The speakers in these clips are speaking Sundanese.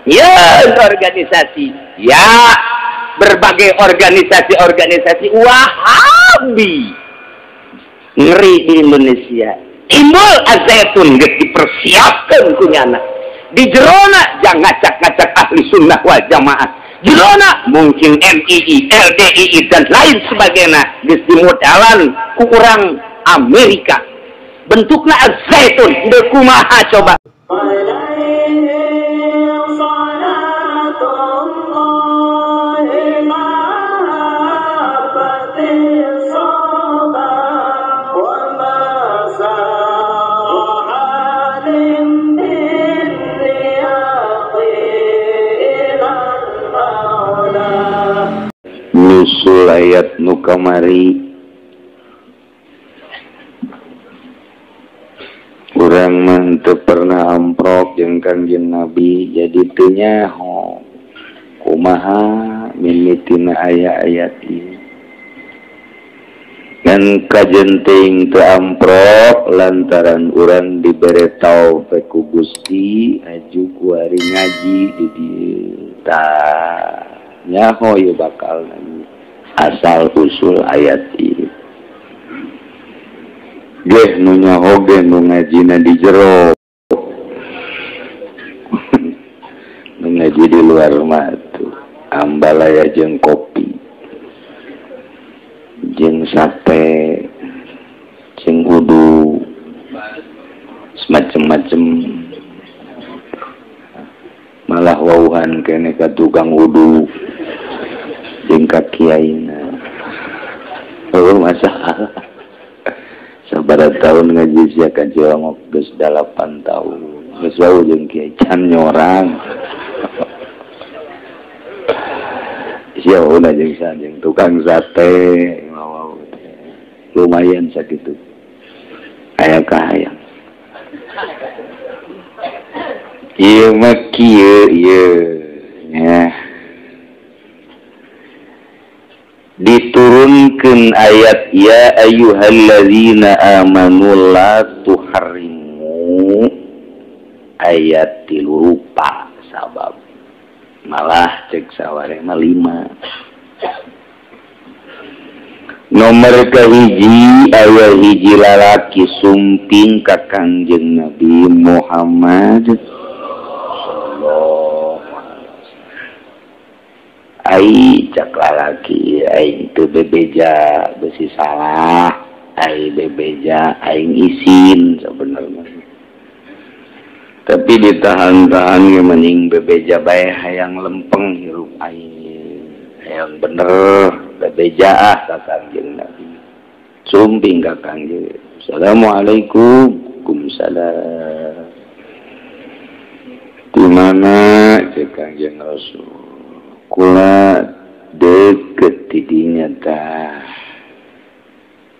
Ya organisasi, ya berbagai organisasi-organisasi Wahabi ngeri di Indonesia. Timbul Al-Zaitun geus dipersiapkeun ku nyana. Di jerona jangan ngacak-ngacak ahli sunnah wal jamaah. Jerona mungkin MII, LDII dan lain sebagainya geus dimodalan ku urang Amerika. Bentukna Al-Zaitun deui kumaha coba. Nyusul ayat nu kamari urang mah teu pernah amprok jeung Kangjeng Nabi jadi teu nyaho kumaha mimitina aya ayat ieu ngan kajen teuing teu amprok lantaran urang dibere taufik ku Gusti aju kuari ngaji di dieu tah nyaho ieu bakal asal usul ayat ieu. Geh nu nyaho ge nu ngajina di jero. Nu ngaji di luar mah tuh ambalaya jeung kopi. Jeung sate, jeung udu, semacam-macam. Malah wauhan kene ka tukang udu. Jeung ka kiaina. Oh masalah. Sabaraha tahun ngaji sia ka Cilongok geus 8 tahun. Geus wau jeung kiai can nyorang. Sia wauna jeung jeung tukang sate wau lumayan sakitu. Aya kahayang. Ieu mah kieu ieu nya. Diturunkan ayat ya ayyuhallazina amanu la tuharrimu ayat 3 rupa sabab malah cek saware mah 5. Nomor kahiji aya hiji lalaki sumping ka Kangjeng Nabi Muhammad ai cak lalaki aing teu bebeja besi salah ai bebeja aing isin sebenarnya tapi ditahan-tahan ge mending bebeja bae hayang lempeng hirup aing hayang bener bebeja ah ka Kangjeng Nabi sumping ka Kangjeng. Assalamualaikum. Waalaikumsalam. Di mana cek Kangjeng Rasul kula deket tidinya tah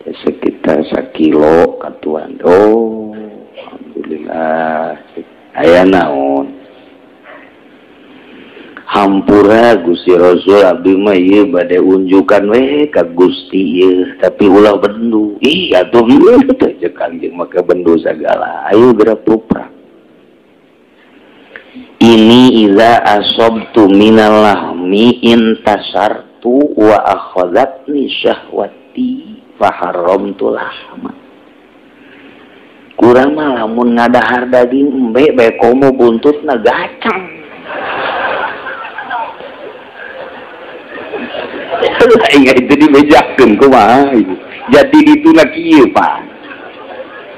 ya sekitar 1 kilo katuan. Oh alhamdulillah aya naon hampura Gusti Rasul abdi mah ieu bade unjukan we ka Gusti ieu tapi ulah bendu. Ih atuh ieu teh cek Kangjeng make bendu sagala ayo geura puprak. Ini iza asobtu minal lahmi intasartu wa akhadhatni syahwati fa haramtu lahma. Kurang mah lamun ngadahar daging embe bae komo buntutna gacang. Aing itu dibejakeun kumaha ieu. Jadi dituna kieu Pak.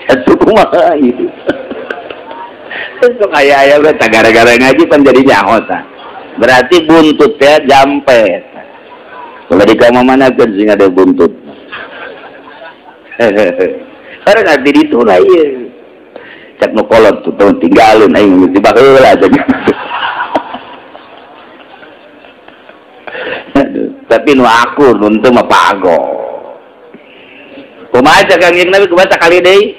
Satu kumaha ieu. Sok aya-aya we gara-gara ngaji pan jadi nyaho tah. Berarti buntut ya jampe. Kalau di kamar mana kan sing ada buntut. Karena nanti dituna ieu. Cek nu kolot tuh tinggalin aing geus dibaheula aja. Tapi nu akur nu teu mah pago. Kumaha cek Kangjeng Nabi kumaha sakali deui?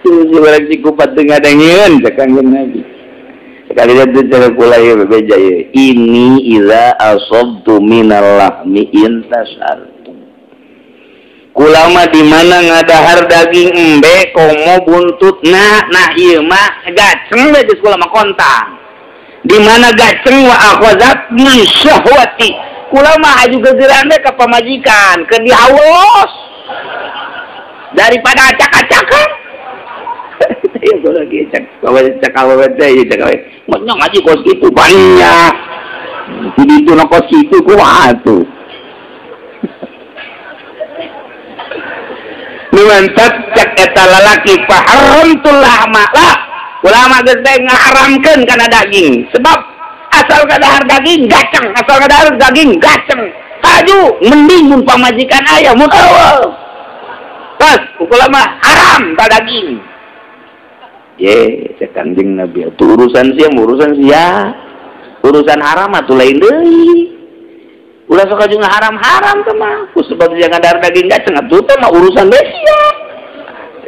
Si barang si kupat teu ngadengeun cek Kangjeng Nabi. Sekali deui cara kula ieu bebeja ieu. Ini iza asabtu minal lahmi intasartu. Kula mah di mana ngadahar daging embe komo buntutna nah ieu mah gaceng we geus kula mah kontang. Di mana gaceng wa akhazatni syahwati. Kula mah aju gegeran we ka pamajikan keur dihawas. Daripada acak-acakan. Ya gua lagi cak cak awewe teh ieu cak awewe. Mah ngaji kos kitu banyak. Di ditu na kos kitu kumaha atuh. Numantat cak eta lalaki faharamtul lahma lah. Ulama geus teh ngaharamkeun kana daging. Sebab asal kadahar daging gaceng, asal kadahar daging gaceng. Kaju mending mun pamajikan aya mun eueuh. Pas ulama haram ka daging. Ye, cek Kanjeng Nabi itu urusan sia, urusan sia. Urusan haram atuh lain deui. Ulah sok aju ngaharam-haram teh mah. Ku sebab sia ngadahar daging gaceng atuh teh mah urusan deui sia.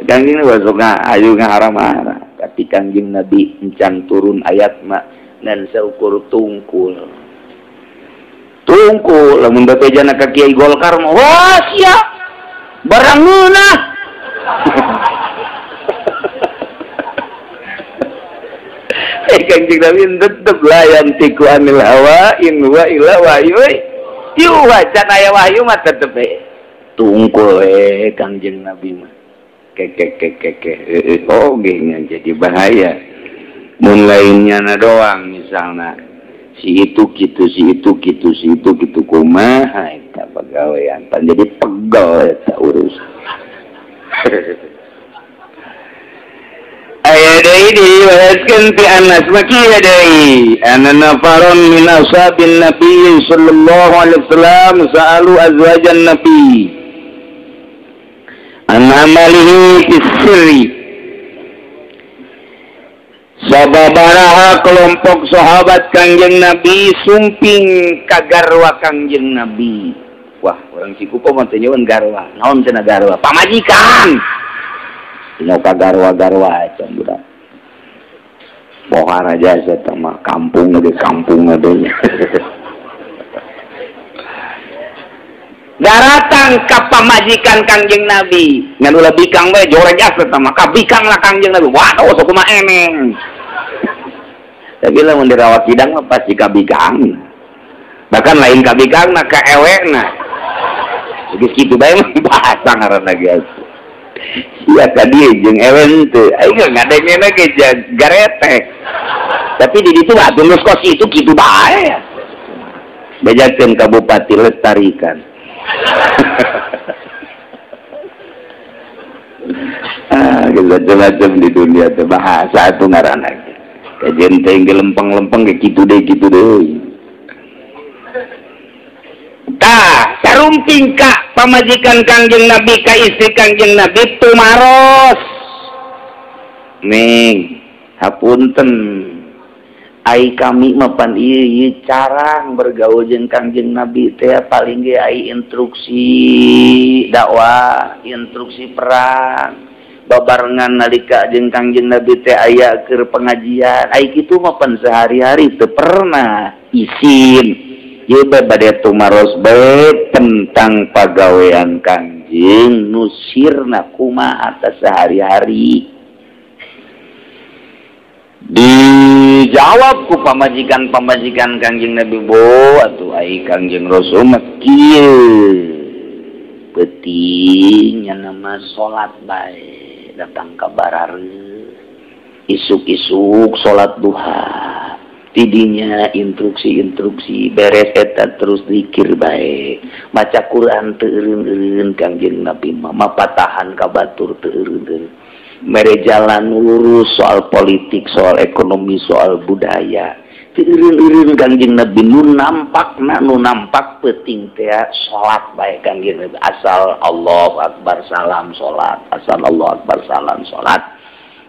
Kanjeng Nabi sok aju ngaharam-haram. Tapi Kanjeng Nabi encan turun ayat mah ngan saukur tungkul. Tungkul lamun bapejana ka Kiai Golkar mah wah sia. Barang ngeunah. Kanjeng Nabi tetep la yantiku anil hawa in huwa illa wahyu yuha. Can aya wahyu mah tetep we tungkul we Kanjeng Nabi mah. Keke keke keke oge nya jadi bahaya. Mun lainnya na doang misalna si itu kitu si itu kitu si itu kitu kumaha eta pagawean pan jadi pegel eta urusan. Aya deui diwayatkeun ti Anas mah kieu deui anna nafaron min ashabin nabi sallallahu alaihi wasallam sa'alu azwajan nabi an amalihi fis sirri. Sababaraha kelompok sahabat Kangjeng Nabi sumping ka garwa Kangjeng Nabi. Wah, orang Cikupa mah teh nyeun garwa. Naon cenah garwa? Pamajikan. Tinggal ka garwa-garwa acan budak. Pohara jasa teh mah kampung ge kampung deui. Daratang ka pamajikan Kangjeng Nabi. Ngan ulah bikang bae joreg asa teh mah ka bikang lah Kangjeng Nabi. Waduh sok kumaha eneng. Tapi lamun dirawat hidang mah pasti ka bikang. Bahkan lain ka bikang na ka ewena. Geus kitu bae mah bahasa ngaranna ge. Sia ka dieu jeung ewen teu. Aing ngadengena ge garetek. Tapi di ditu mah geus kos itu kitu bae. Bejakeun ka bupati lestarikan. Ah, macam-macam di dunia teh bahasa atuh ngaranna. Kajian teh lempeng-lempeng ge kitu deui kitu deui. Tah, sarumping ka pamajikan Kangjeng Nabi ka istri Kangjeng Nabi tumaros. Ning, hapunten. Ai kami mah pan ieu ieu carang bergaul jeung Kangjeng Nabi teh paling ge ai instruksi dakwah, instruksi perang. Babarengan nalika jeung Kangjeng Nabi teh aya keur pengajian. Ai kitu mah pan sehari-hari teu pernah isin. Ieu bae bade tumaros bae tentang pagawean Kangjeng nu sirna kumaha atas sehari-hari. Dijawab ku pamajikan-pamajikan Kangjeng Nabi bo atuh ai Kangjeng Rasul mah kieu. Peuting nya nama salat bae datang ka barare. Isuk-isuk salat duha. Tidinya instruksi-instruksi beres eta terus zikir bae. Maca Quran teu eureun-eureun Kangjeng Nabi mah mapatahan ka batur teu eureun-eureun. Mere jalan lurus soal politik, soal ekonomi, soal budaya. Teu eureun-eureun Kangjeng Nabi nu nampakna nu nampak peuting teh salat bae Kangjeng Nabi. Asal Allahu Akbar salam salat, asal Allahu Akbar salam salat.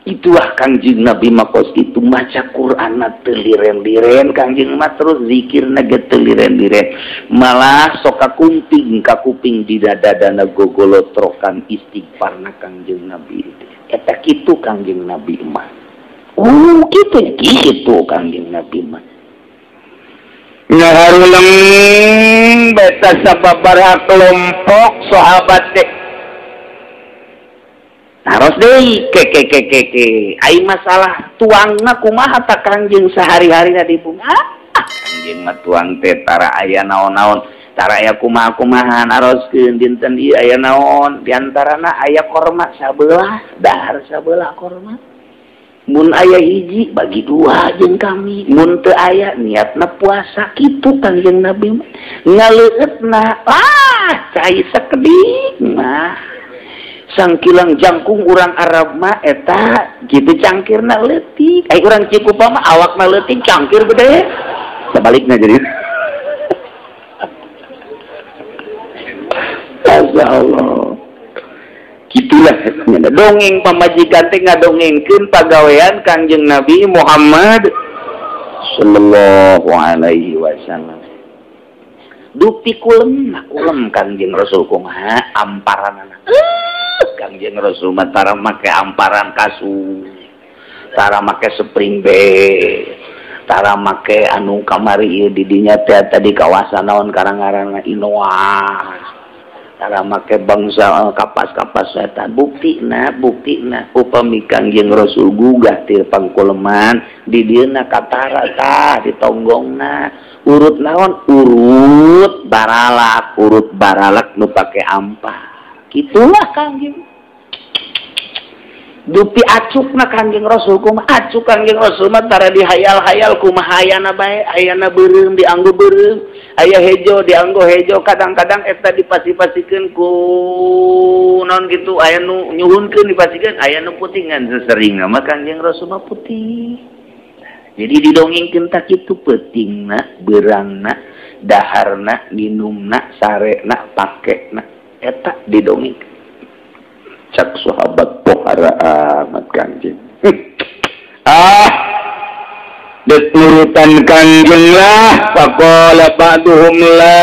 Itulah Kangjeng Nabi mah kos kitu maca Qur'anna teu liren-liren Kangjeng mah terus zikirna ge teu liren-liren. Malah sok kakumping kakuping di dada-dana gogolotrokan istighfarna Kangjeng Nabi. Eta kitu Kangjeng Nabi mah. Oh, kitu kitu Kangjeng Nabi mah. Ngaharuleng beta sababaraha kelompok sahabat teh Naros deui ke ke ke ke ke. Ai masalah tuangna kumaha ta Kangjeng sehari-harina di bumi. Kangjeng mah tuang teh tara aya naon-naon, tara aya kumaha-kumaha naroskeun dinten ieu aya naon, diantarana aya korma sabelah, dahar sabelah korma. Mun aya hiji bagi dua jeung kami, mun teu aya niatna puasa kitu Kangjeng Nabi mah. Ngaleueutna ah cai sakedik mah. Sangkilang jangkung urang Arab mah eta kitu cangkirna leutik. Ai urang Cikupa mah awakna leutik cangkir gede. Sebaliknya jadi. Masya Allah. Gitulah dongeng pamajikan teh ngadongengkeun pagawean Kangjeng Nabi Muhammad sallallahu alaihi wasallam. Dupi kulem, kulem Kangjeng Rasul kumaha amparanana. Kangjeng Rasul mah tara make amparan kasur, tara make spring bed, tara make anu kamari ieu di dinya teh tadi kawasan naon karang-ngaranna Inoa. Tara make bangsa kapas-kapas eta buktina upami Kangjeng Rasul gugah ti pangkuleman di dieuna katara tah di tonggongna urut naon urut baralak nu pake ampar kitulah Kangjeng. Dupi acukna Kangjeng Rasul kumaha acuk Kangjeng Rasul mah tara dihayal-hayal kumaha hayana bae hayana beureum dianggo beureum aya hejo dianggo hejo kadang-kadang eta dipasi-pasikeun ku naon kitu aya nu nyuhunkeun dipasikeun aya nu putih ngan seseringna mah Kangjeng Rasul mah putih. Jadi didongengkeun tak kitu peutingna beurangna daharna minumna sarena pakena eta didongengkeun. Cak sahabat pohara amat Kangjeng. Ah, dek nurutan Kangjeng lah. Faqala ba'duhum la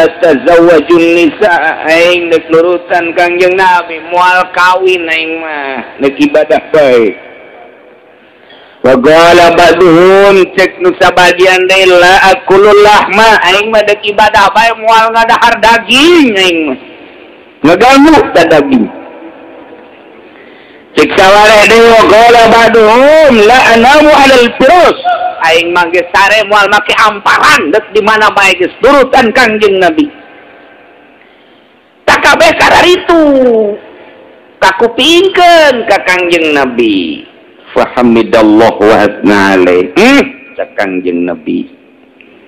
atazawwajun nisa. Aing dek nurutan Kangjeng Nabi moal kawin aing mah dek ibadah bae. Faqala ba'duhum cek nu sabagian deui la akulul lahma aing mah dek ibadah bae moal ngadahar daging aing mah. Ngaganggu ta daging. Cek saware deui qala ba'duhum la anamu 'alal firus aing mah geus sare moal make amparan deuk di mana bae geus turutan Kangjeng Nabi. Takabeh kararitu kakupingkeun ka Kangjeng Nabi. Fahamidallahu wa asna alaihi. Cek Kangjeng Nabi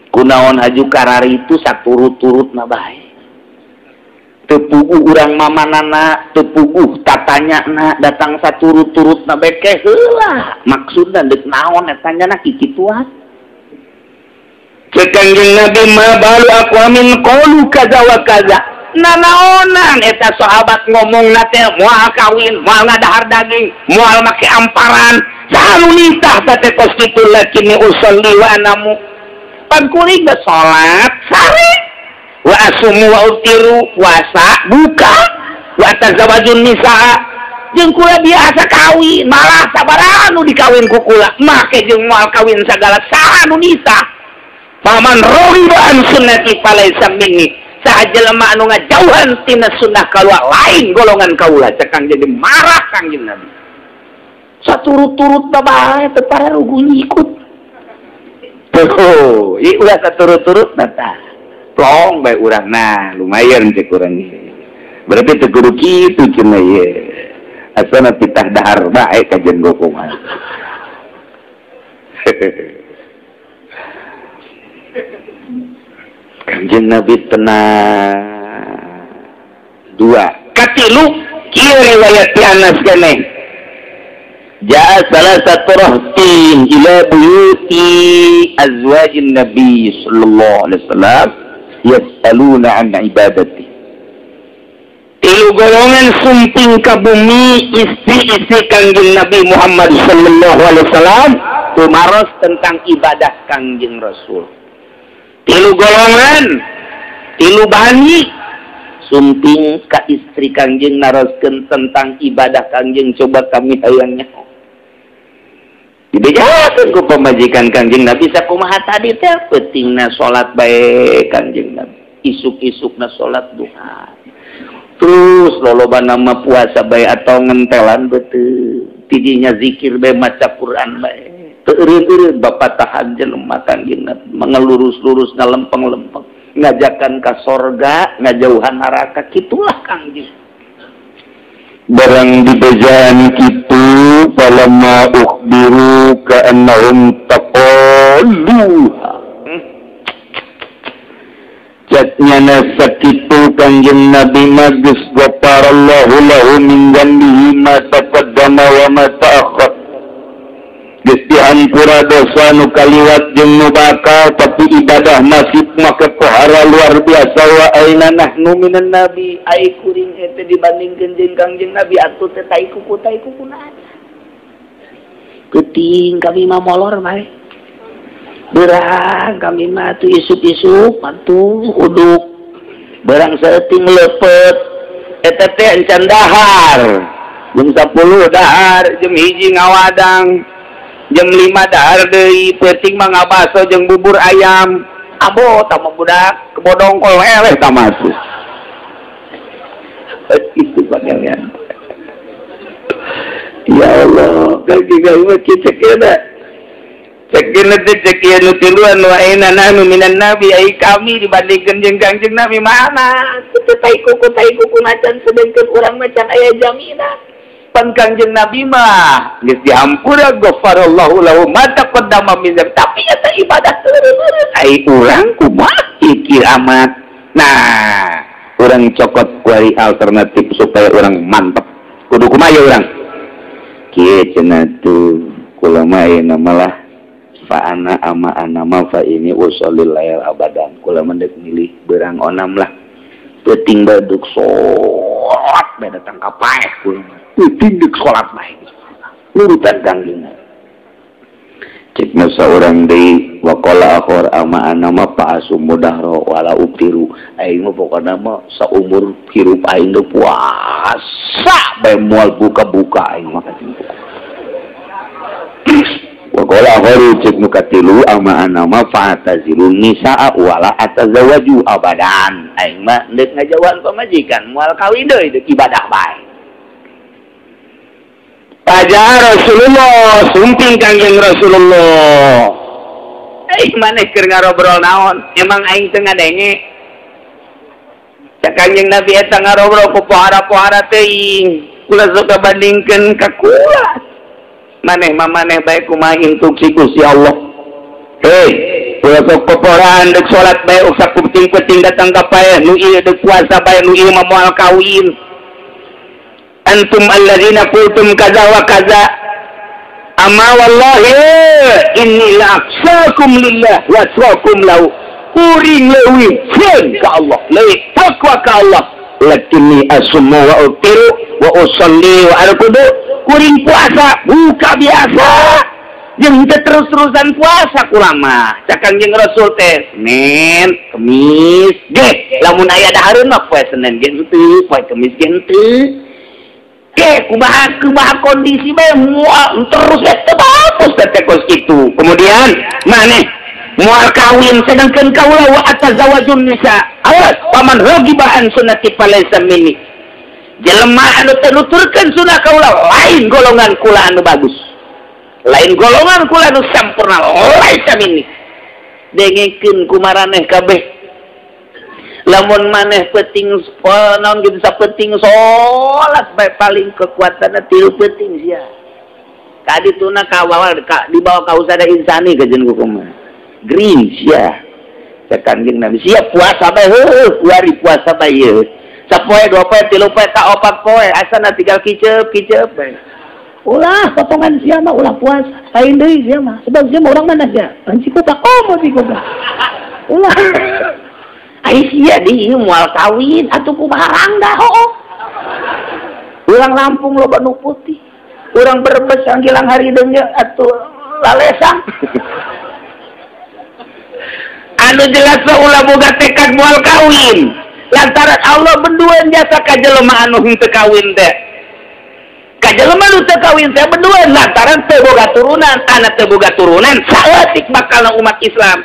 kunaon aju kararitu saturut-turutna bae. Tepuguh urang mamanana, tepuguh tatanyana, datang saturut-turutna beke heula. Maksudna deuk naon eta nyana kikituan. Cek Kangjeng Nabi ma balu aqwamin qalu kaza wa kaza. Nanaonan eta sahabat ngomongna teh moal kawin, moal ngadahar daging, moal make amparan. Saha nu nitah teh kos kitu lakini usolli wa anamu. Pan kuring geus salat sare. Wa asumu wa utiru puasa buka wa tazawwajun nisaa jeung kula biasa kawin malah sabaraha nu dikawin ku kula make jeung moal kawin sagala saha nu nitah. Faman raghiba an sunnati falaisa minni saha jelema anu ngajauhan tina sunnah kaula lain golongan kaula. Cek Kangjeng marah Kangjeng Nabi saturut-turut bae teu pararuguh ngikut. Tuh ieu ulah saturut-turut tah plong bae urang nah lumayan cek urang berarti teu kudu kitu cenah ieu asana pitah dahar bae ka jeung kumaha. Kangjeng Nabi tenang dua katilu kieu riwayat ti Anas keneh jaa salah satu rahtin ila buyuti azwajin Nabi sallallahu alaihi wasallam yas'aluna an ibadati. Tilu golongan sumping ka bumi istri-istri Kangjeng Nabi Muhammad sallallahu alaihi wasallam tumaros tentang ibadah Kangjeng Rasul. Tilu golongan, tilu bani sumping ka istri Kangjeng naroskeun tentang ibadah Kangjeng coba kami hayangnya. Dibejakeun ku pamajikan Kangjeng Nabi sakumaha tadi teh peutingna salat bae Kangjeng Nabi. Isuk-isukna salat duha. Terus Terus loloba nama puasa bae atau ngentelan betul tidinya zikir bae maca Quran bae teu eureun-eureun bapatahan jelema Kangjeng Nabi mengelurus-lurus ngalempeng-lempeng ngajakan ka sorga ngajauhan neraka kitulah Kangjeng. Barang dibejaan kitu falamma ukhbiru ka'annahum taqalluha. Caknya sakitu Kangjeng Nabi mah geus ghafarallahu lahu min dzambihi ma taqaddama wa ma ta'akhkhar. Geus dihampura dosa nu kaliwat jeung nu bakal tapi ibadah masih make pohara luar biasa wa aina nahnu minan nabi ai kuring eta dibandingkeun jeung Kangjeng Nabi atuh teh tai kuku na. Geuting kami mah molor bae. Berang kami mah atuh isuk-isuk atuh uduk. Berang saeuting lepet eta teh encan dahar. Jam 10 dahar, jam 1 ngawadang. Jam 5 dahar deui, peuting mah ngabaso jeung bubur ayam. Abo tah mah budak kebodongkol eleh tah masuk. Itu bagian. Ya Allah, kaki gawe cek eta. Cek teh cek ieu nu tiluan wa aina nahnu minan nabi ai kami dibandingkeun jeung Kangjeng Nabi mana? Kitu tai kuku macan sedengkeun urang macan aya jaminan. Pan Kangjeng Nabi mah geus dihampura ghafarallahu lahu ma taqaddama min dzambi tapi eta ibadah teureun ai urang kumaha pikir amat. Nah, urang cokot kuari alternatif supaya urang mantep. Kudu kumaha ya urang? Kieu cenah tuh kula mah ayeuna malah fa ana ama ana ma fa ini usholil lail abadan kula mendek milih berang onam lah peuting baduk salat bae datang ka paeh kula peuting deuk salat bae nurutan Kangjeng. Cek masa urang deui waqala akhor ama ana ma fa asumudahro wala ubtiru aing mah pokona mah saumur hirup aing teu puasa bae moal buka-buka aing mah waqala akharu cek nu katilu ama ana ma fa'tazilun nisaa wala atazawaju abadan aing mah deuk ngajauhan pamajikan moal kawin deui deuk ibadah bae. Pajar Rasulullah sumping Kangjeng Rasulullah maneh keur ngarobrol naon emang aing teu ngadenge cak Kangjeng Nabi eta ngarobrol ku pohara-pohara teuing kula sok bandingkeun ka kula maneh mah maneh bae kumaha instruksi Gusti Allah. Hei, kula sok poporan deuk salat bae usak penting-penting datang ka paeh nu ieu deuk puasa bae nu ieu mah moal kawin. Antum alladzina qultum kaza wa kaza. Amma wallahi inni la akhshakum lillah wa atqakum lahu. Kuring leuwih sieun ka Allah, leuwih takwa ka Allah. Lakinni asummu wa utiru wa usalli wa arkudu. Kuring puasa buka biasa jeung teu terus-terusan puasa kulama cak Kangjeng Rasul teh Senin Kemis ge lamun aya dahareun mah poe Senin ge henteu poe Kemis ge henteu ge kumaha kondisi bae moal terus teh bagus teh kos kitu. Kemudian maneh moal kawin sedangkeun kaula wa atazawajun nisa awas paman ragiba an sunnati falaisa minni. Jelema anu teu nuturkeun sunah kaula lain golongan kula anu bagus. Lain golongan kula anu sampurna laisa minni. Dengekeun ku maraneh kabeh. Lamun maneh peuting naon kitu sapenting salat bae paling kekuatanna tilu peuting sia. Kadituna ka dibawa ka usada insani kajeun ku kumaha. Green sia. Cek Kangjeng Nabi sia puasa bae heuh kuari puasa bae ieu. Sapoe dua poe tilu poe ka opat poe asana tinggal kiceup kiceup bae. Ulah potongan sia mah ulah puasa lain deui sia mah sebab sia mah urang mana sia lain cikupa komo cikupa ulah ai sia di moal kawin atuh kumaha rangda hooh urang Lampung loba nu putih urang Brebes anggilang harideung ge atuh lalesang anu jelas mah ulah boga tekad moal kawin lantaran Allah benduan jasa ka jelema anu henteu kawin teh. Ka jelema nu teu kawin teh benduan lantaran teu boga turunan, anak teu boga turunan saeutik bakalna umat Islam.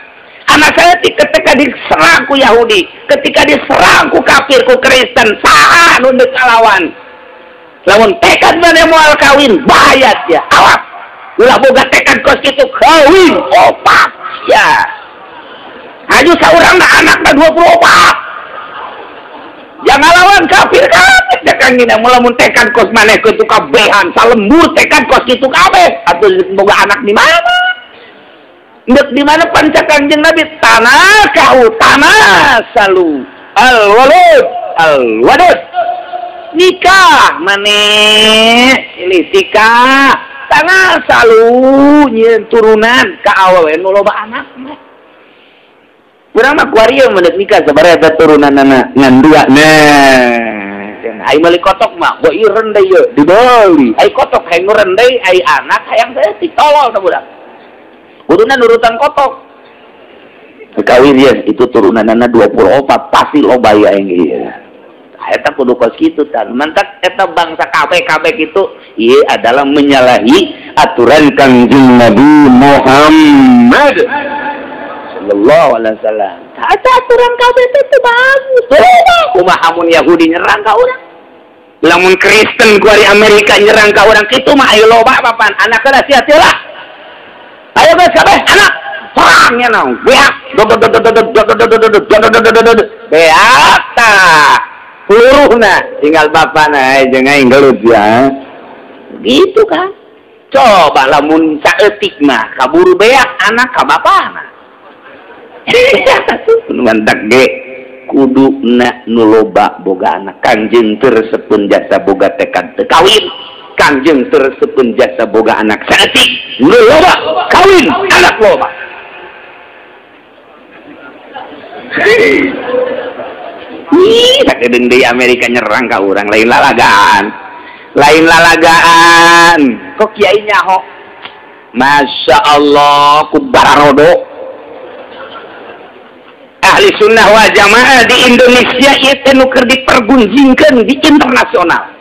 Anak saeutik ketika diserang ku Yahudi, ketika diserang ku kafir ku Kristen, saha nu deuk ngalawan? Lamun tekad maneh moal kawin, bahaya sia. Awas. Ulah boga tekad kos kitu kawin opat sia. Aju saurangna anakna 24. Jangan lawan kafir kabeh cek ngina lamun tekad kos maneh kitu kabehan salembur tekad kos kitu kabeh atuh boga anak di mana? Ndek di mana panca Kangjeng Nabi tanah kau tanah salu al walud al wadud nikah maneh ini tikah tanah salu nyieun turunan ka awewe nu loba anak mah. Urang mah kuari ieu mun nikah sabaraha eta turunanana ngan dua. Nah, ai meuli kotok mah boh ieu rendei ieu dibeli. Ai kotok hayang nu rendei ai anak hayang saeutik tolol tah budak. Kuduna nurutan kotok. Kawin ya, itu turunanana 24 pasti loba ya yang ieu. Eta kudu kos kitu tan. Mantak eta bangsa kabeh-kabeh kitu ieu adalah menyalahi aturan Kangjeng Nabi Muhammad sallallahu alaihi wasallam. Eta aturan kabeh teh bagus. Kumaha mun Yahudi nyerang ka urang? Lamun Kristen ku ari Amerika nyerang ka urang kitu mah ayo loba papan anakna sia teh lah. Ayo guys kabeh anak perangnya naon beak beak tah peluruhna tinggal bapana jeung aing gelut ya gitu kan. Coba lamun saeutik mah kaburu beak anak ka bapana. Mantak ge kuduna nu loba boga anak. Kangjeng teu resepkeun jasa boga tekad teu kawin. Kangjeng teu resepkeun jasa boga anak saeutik nu loba kawin anak loba. Ih, sakedeung deui Amerika nyerang ka urang lain lalagaan. Lain lalagaan. Kok kiai nyaho? Masya Allah ku bararodo. Ahli sunnah wal jamaah di Indonesia ieu teh nu keur dipergunjingkeun di internasional.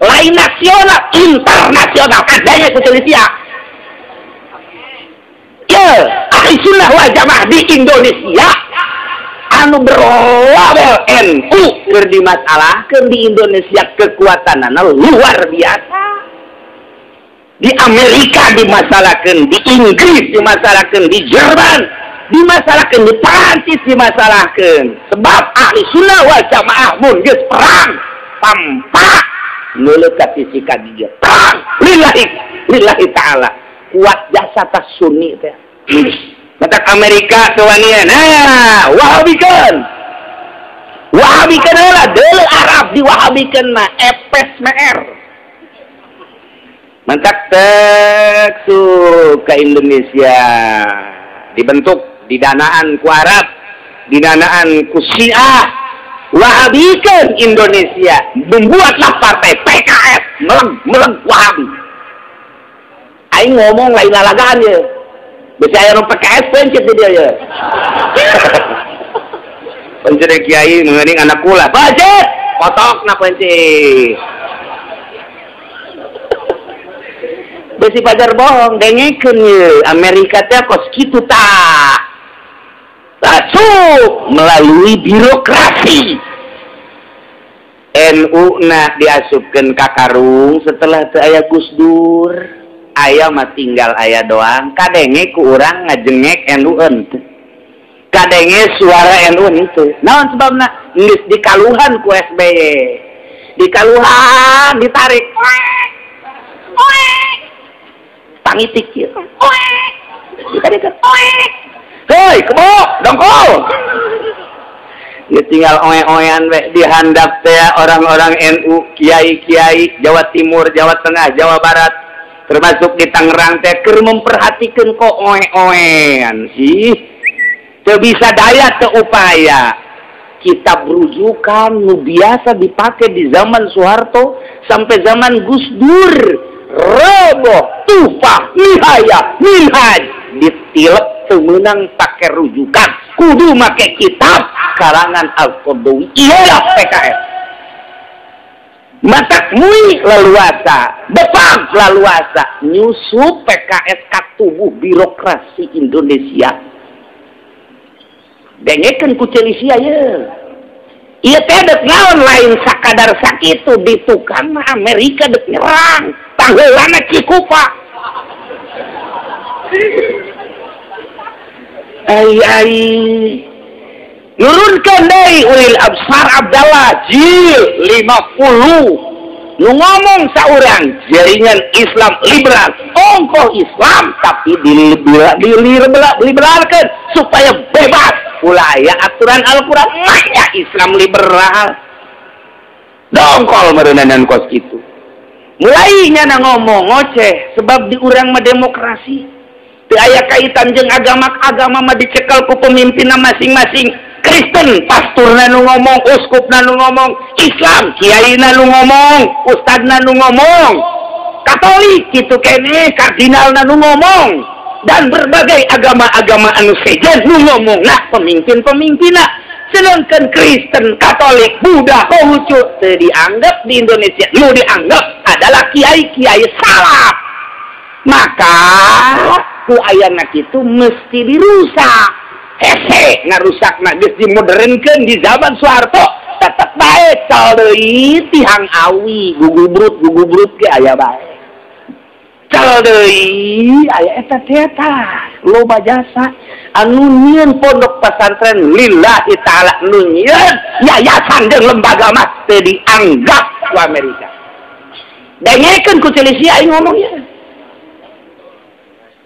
Lain nasional, internasional adanya ku Indonesia. Ya, ahli sunnah wal jamaah di Indonesia anu berlabel NU keur dimasalahkeun di Indonesia kekuatanana luar biasa. Di Amerika dimasalahkeun, di Inggris dimasalahkeun, di Jerman dimasalahkeun, di Perancis dimasalahkeun. Sebab ahli sunnah wal jamaah mun geus perang tanpa nuleuh ka sisi ka dieu. Perang lillahi lillahi ta'ala. Kuat jasa tas sunni teh. Matak Amerika kewanian, nah wahabikeun. Wahabikeun heula deuleu Arab diwahabikeun mah epes meer. Mantak tek su ke Indonesia dibentuk didanaan ku Arab, didanaan ku Syiah. Wahabikeun Indonesia, membuatlah partai PKS meleng-meleng Wahabi. Aing ngomong lain lalagaan ye. Bisa aya nu PKS pencet di dia ya. Pencet kiai mengening anak kula. Pencet, potokna pencet. Besi pajar bohong, dengekeun ye. Amerika teh kos kitu tah. Masuk melalui birokrasi. NU na diasupkeun ka karung setelah teu aya Gus Dur. Aya mah tinggal aya doang, kadenge ku urang ngajengek NU henteu. Kadenge suara NU henteu. Naon sebabna? Geus dikaluhan ku SBY. Dikaluhan ditarik. Oek. Oek. Pangitik ieu. Oek. Dikadekeun oek. Hei, kebo, dongkol. Geus tinggal oe-oean we dihandap teh orang-orang NU, kiai-kiai Jawa Timur, Jawa Tengah, Jawa Barat. Termasuk di Tangerang teh keur memperhatikan kok oe-oean sih. Teu bisa daya teu upaya. Kitab rujukan nu biasa dipakai di zaman Soeharto sampai zaman Gus Dur. Roboh, tufah, nihaya, minhaj ditilep teu meunang pake rujukan. Kudu make kitab karangan Al-Qaradawi. Iyalah PKS. Matak mui leluasa, bepang leluasa, nyusup PKS ka tubuh birokrasi Indonesia. Dengekeun ku ceuli sia ye. Ieu teh deuk naon lain sakadar sakitu di tukang mah Amerika deuk nyerang. Pangheulana Cikupa. Ai ai. Nurunkeun deui Ulil Absar Abdallah jil 50. Nu ngomong saurang jaringan Islam liberal, ongkoh Islam tapi diliberalkan supaya bebas. Ulah aya aturan Al-Qur'an mah Islam liberal. Dongkol meureunan kos kitu. Mulai nyana ngomong ngoceh sebab di urang mah demokrasi. Teu aya kaitan jeung agama, agama mah dicekel ku pemimpinna masing-masing. Kristen pasturna nu ngomong, uskupna nu ngomong, Islam kiaina nu ngomong, ustadna nu ngomong, Katolik kitu keneh kardinalna nu ngomong, dan berbagai agama-agama anu sejen nu ngomong. Nah, pemimpin-pemimpinna. Sedangkan Kristen, Katolik, Buddha, Konghucu teu dianggap di Indonesia, nu dianggap adalah kiai-kiai salaf. Maka ku ayana kitu mesti dirusak. Hese ngarusakna geus dimodernkeun di zaman Soeharto tetep bae cal deui tihang awi gugubrut ge aya bae. Cal deui aya eta teh tah loba jasa anu nyieun pondok pesantren lillahi taala nu nyieun yayasan jeung lembaga mah teu dianggap ku Amerika. Dengekeun ku ceuli sia aing ngomong ieu.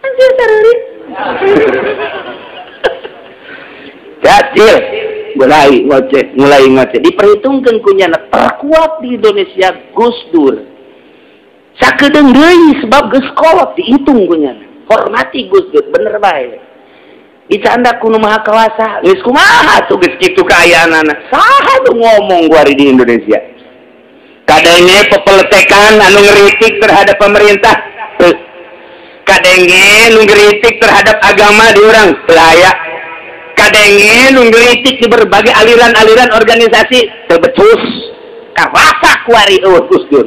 Anjir tareurit. Jacil mulai ngoceh diperhitungkan kunyana terkuat di Indonesia Gus Dur sakedeung deui sebab geus kolot dihitung kunyana hormati Gus Dur bener bae dicanda ku nu maha kawasa geus kumaha tuh geus kitu kaayaanana saha nu ngomong guari di Indonesia kadenge pepeletekan anu ngeritik terhadap pemerintah kadenge nu ngeritik terhadap agama di urang teu kadenge nu ngeritik di berbagai aliran-aliran organisasi teu becus karasa kuari eueuh Gus Dur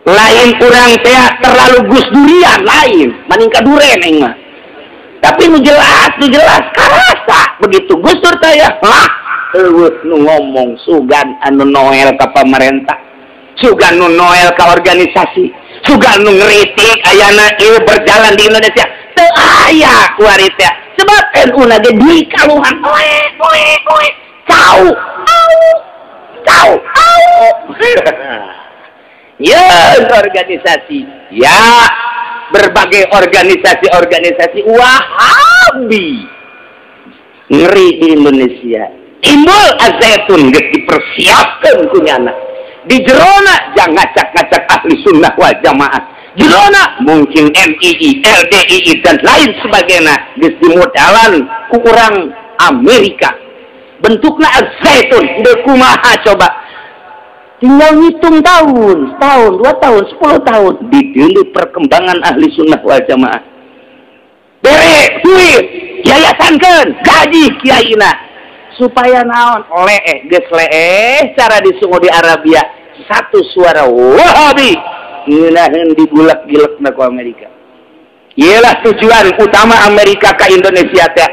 lain urang teh terlalu Gus Durian lain maning ka duren aing mah tapi nu jelas karasa begitu Gus Dur teh ya lah eueuh nu ngomong sugan anu noel ka pamarentah sugan nu noel ka organisasi sugan nu ngeritik ayana ieu berjalan di Indonesia teu aya kuari teh sebab NU na ge duit kaluhan oe oe oe cau au cau au ya organisasi ya berbagai organisasi-organisasi Wahabi ngeri di Indonesia timbul Al-Zaitun geus dipersiapkeun ku nyana di jerona jangan ngacak-ngacak ahli sunnah wal jamaah jerona mungkin MII, LDII dan lain sebagainya geus dimodalan ku urang Amerika bentukna Al-Zaitun deuk kumaha coba tinggal ngitung tahun, setahun, 2 tahun, 10 tahun didulu perkembangan ahli sunnah wal jamaah bere duit yayasankeun gaji kiaina supaya naon leeh geus leeh cara di Saudi Arabia satu suara Wahabi ngeunaheun digulak-gilekna ku Amerika. Iyalah tujuan utama Amerika ka Indonesia teh.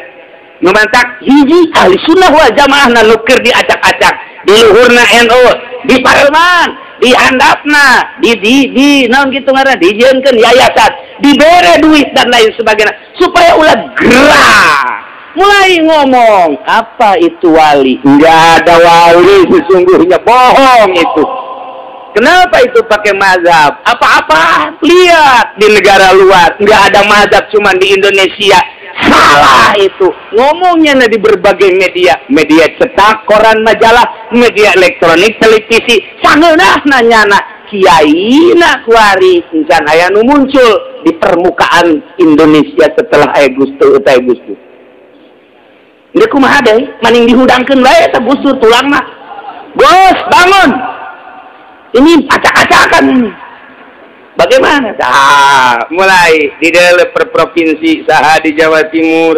Nu mantak hiji ahli sunnah wal jamaah na nu keur diacak-acak di luhurna NU, di parlemen, di handapna, di naon kitu ngaranna dijieunkeun yayasan, dibere duit dan lain sebagainya supaya ulah gerak. Mulai ngomong, apa itu wali? Enggak ada wali sesungguhnya, bohong itu. Kenapa itu pakai mazhab? Apa-apa lihat di negara luar, nggak ada mazhab cuman di Indonesia. Salah itu. Ngomongnya di berbagai media, media cetak, koran, majalah, media elektronik, televisi. Sangeunah nanyana kiai na kuari encan aya nu muncul di permukaan Indonesia setelah aya Gus Dur eta Gus Dur. Deuk kumaha deui? Maning dihudangkeun bae eta Gus Dur tulang mah. Gus, bangun. Ini acak-acakan ini. Bagaimana? Nah, mulai di dalam per provinsi, saha di Jawa Timur,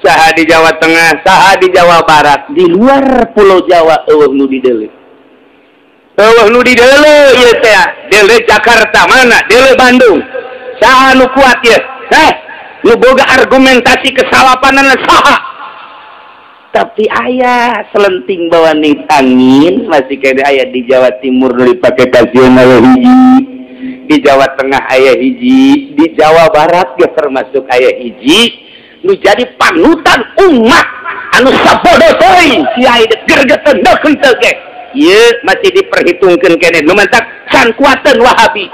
saha di Jawa Tengah, saha di Jawa Barat, di luar Pulau Jawa eueuh nu di deuleu. Eueuh nu di deuleu ieu teh, deuleu Jakarta mana? Deuleu Bandung. Saha nu kuat ieu? Heh, nu boga argumentasi kesalapanana saha? Tapi aya selenting bawaning angin masih kene aya di Jawa Timur nu dipake kasieun aya hiji, di Jawa Tengah aya hiji, di Jawa Barat ge termasuk aya hiji nu jadi panutan umat anu sabodo teuing kiai gergeteun dekeun teu ge. Ieu masih diperhitungkeun kene nu mantak can kuateun Wahabi.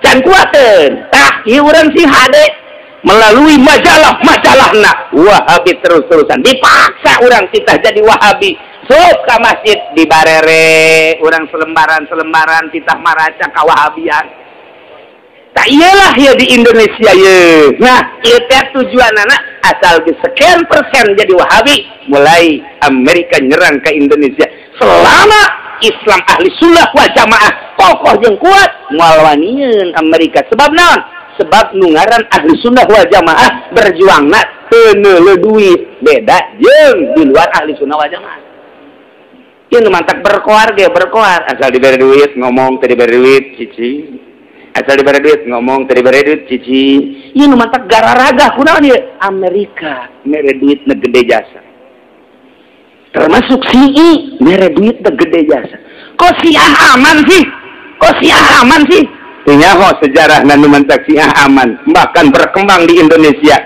Can kuateun. Tah ieu urang sing hade melalui majalah-majalahna Wahabi terus-terusan dipaksa orang titah jadi Wahabi. Sok ka masjid dibarere urang selembaran-selembaran titah maraca ka Wahabian. Tak iyalah ya di Indonesia ye. Nah, ieu teh tujuanana asal di sekian persen jadi Wahabi, mulai Amerika nyerang ke Indonesia. Selama Islam ahli sunnah wal jamaah kokoh jeung kuat moal wanieun Amerika. Sebab naon? Sebab nu ngaran ahli sunnah wal jamaah berjuangna teu neuleuh duit, beda jeung di luar ahli sunnah wal jamaah. Ieu nu mantak berkoar ge berkoar asal dibere duit ngomong teu dibere duit cicing. Asal dibere duit ngomong teu dibere duit cicing. Ieu nu mantak gararaga kunaon ieu? Amerika mere duitna gede jasa. Termasuk Syi'i mere duitna gede jasa. Kok Syiah aman sih? Kok Syiah aman sih? Nyaho sejarah nu mantak Syiah aman, bahkan berkembang di Indonesia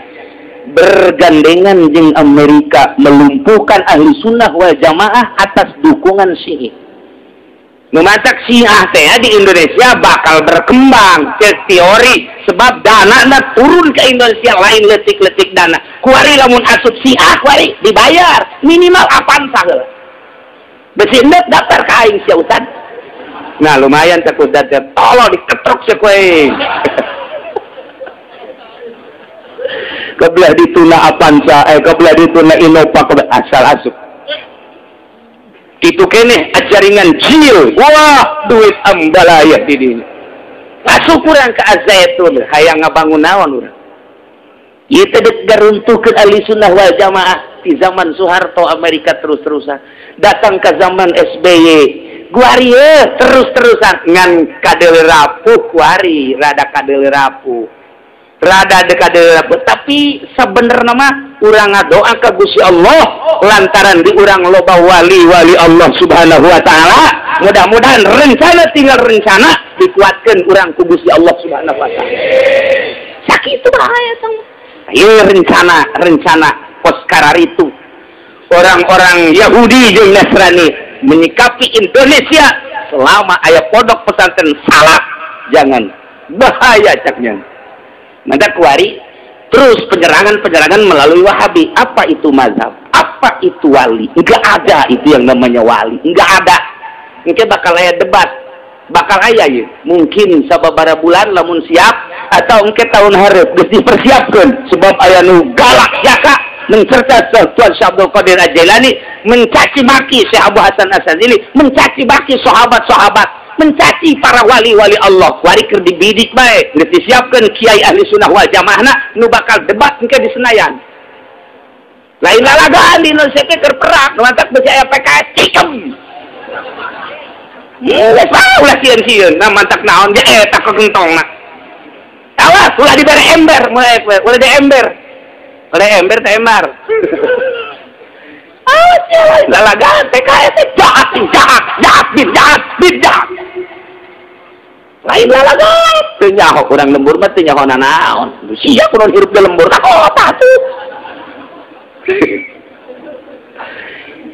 bergandengan jeung Amerika melumpuhkan ahli sunnah wal jamaah atas dukungan Syi'i. Nu mantak Syiah teh di Indonesia bakal berkembang cek teori sebab dana turun ke Indonesia lain leutik-leutik dana. Kuari lamun asup Syiah kuari dibayar minimal Avanza heula. Besi endep daftar ka aing sia Ustad. Nah lumayan cek Ustad teh tolong diketrok sia ku aing. Kebelah dituna Avanza, kebelah dituna Innova, kebelah asal asup. Itu kene ajaringan jil, wah duit ambalaya di dinya. Masuk kurang ke Azaitun, hayang ngabangun naon urang. Ieu teh deuk garuntuhkeun ahli sunnah wal jamaah di zaman Soeharto Amerika terus-terusan. Datang ke zaman SBY, guari terus-terusan ngan kadeuleu rapuh kuari, rada kadeuleu rapuh. Rada kadeuleu rapuh, tapi sabenerna mah urang ngadoa ka Gusti Allah lantaran di urang loba wali-wali Allah Subhanahu wa taala. Mudah-mudahan rencana tinggal rencana dikuatkeun urang ku Gusti Allah Subhanahu wa taala. Sakitu bahaya tong. Ieu rencana pos kararitu. Orang-orang Yahudi jeung Nasrani menyikapi Indonesia selama aya pondok pesantren salaf jangan bahaya caknya. Maka kuari terus penyerangan-penyerangan melalui Wahabi. Apa itu mazhab? Apa itu wali? Enggak ada itu yang namanya wali. Enggak ada. Mungkin bakal aya debat. Bakal aya ya. Mungkin sababaraha bulan lamun siap atau engke tahun hareup geus dipersiapkeun sebab aya nu galak jaka mencerca Tuan Syekh Abdul Qadir Al-Jailani, mencaci maki Syekh Abu Hasan Asy-Syadzili, mencaci maki sahabat-sahabat, mencaci para wali-wali Allah. Wari keur dibidik bae, geus disiapkeun kiai ahli sunnah wal jamaahna nu bakal debat engke di Senayan. Lain lalagaan di Indonesia teh keur perang, nu mantak beusi aya PKS cikem. Geus bae ulah sieun-sieun, nah mantak naon ge eta kekentongna. Awas ulah dibere ember, ulah di ember. Ulah ember teh embar. Awas ya lalagaan PKS teh jahat, jahat, jahat, bin jahat, bin jahat. Lain lalagaan teu nyaho urang lembur mah teu nyaho nanaon. Sia kunaon hirup di lembur ka kota tuh.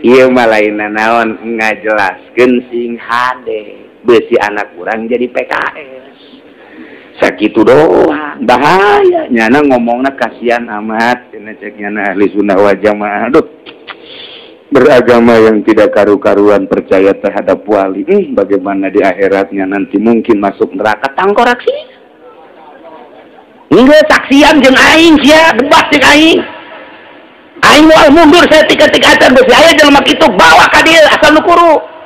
Ieu mah lain nanaon ngajelaskeun sing hade beusi anak urang jadi PKS. Sakitu doang bahaya nyana ngomongna kasihan amat cenah cek nyana ahli sunnah wal jamaah. Aduh, beragama yang tidak karu-karuan percaya terhadap wali, bagaimana di akhiratnya nanti mungkin masuk neraka tangkorak sih. Enggak saksian jeung aing sia debat jeung aing. Aing moal mundur saya tiga-tiga acan beusi aya jelema kitu bawa ka dieu asal nu kuru.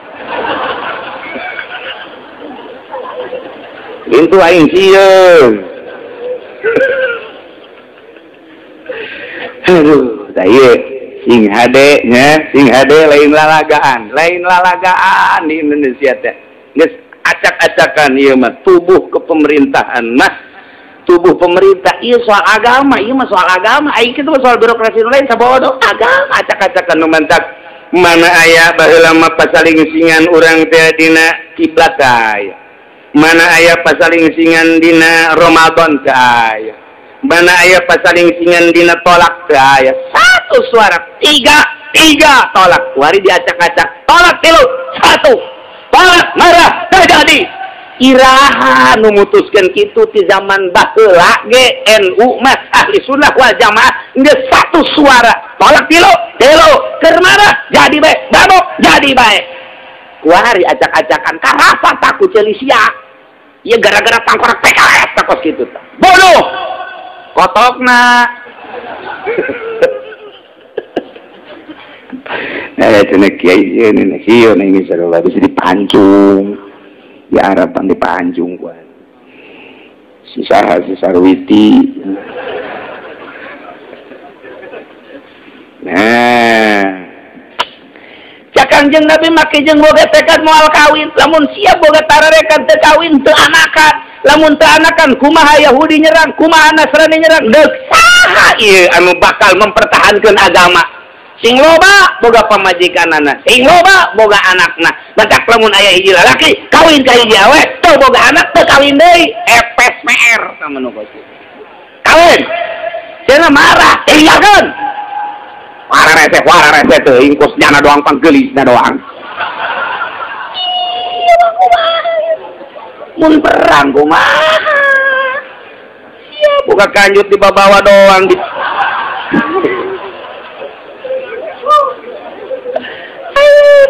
Intu aing sieun. Aduh, tah ieu sing hade nya, sing hade lain lalagaan di Indonesia teh. Geus acak-acakan ieu mah tubuh kepemerintahan mah Tubuh pemerintah ieu soal agama, ieu mah soal agama, aing kitu soal birokrasi nu lain sabodo agama acak-acakan nu mantak. Mana aya baheula mah pasalingsingan urang teh dina kiblat aya. Mana aya pasalingsingan dina Ramadan teh aya. Mana aya pasalingsingan dina tolak teh aya. Satu suara, tiga tolak. Wari diacak-acak, tolak 3, 1. Tolak marah terjadi. Iraha nu mutuskeun kitu ti zaman baheula ge NU mah ahli sunnah wal jamaah geus satu suara tolak tilu keur marah jadi bae babok jadi bae kuari acak-acakan karasa takut ceuli sia ieu gara-gara tangkorak PKS takos kitu tah bodoh kotokna cenah kiai ieu sieun aing sarua bisa dipancung di Arab di Panjung kuat si saha si Sarwiti. Nah cak Kangjeng Nabi make jeung boga tekad moal kawin lamun siap boga tararekan teu kawin teu anakan lamun teu anakan kumaha Yahudi nyerang kumaha Nasrani nyerang deuk saha ieu anu bakal mempertahankeun agama sing loba boga pamajikanana sing loba boga anakna batak lamun aya hiji lalaki kawin ka hiji awe teu boga anak teu kawin deui FSMR sama nu kawin cenah marah tinggalkeun wara rese teuing kos nyana doang panggelisna doang ieu mah kumaha mun perang kumaha sia boga kanjut dibabawa doang di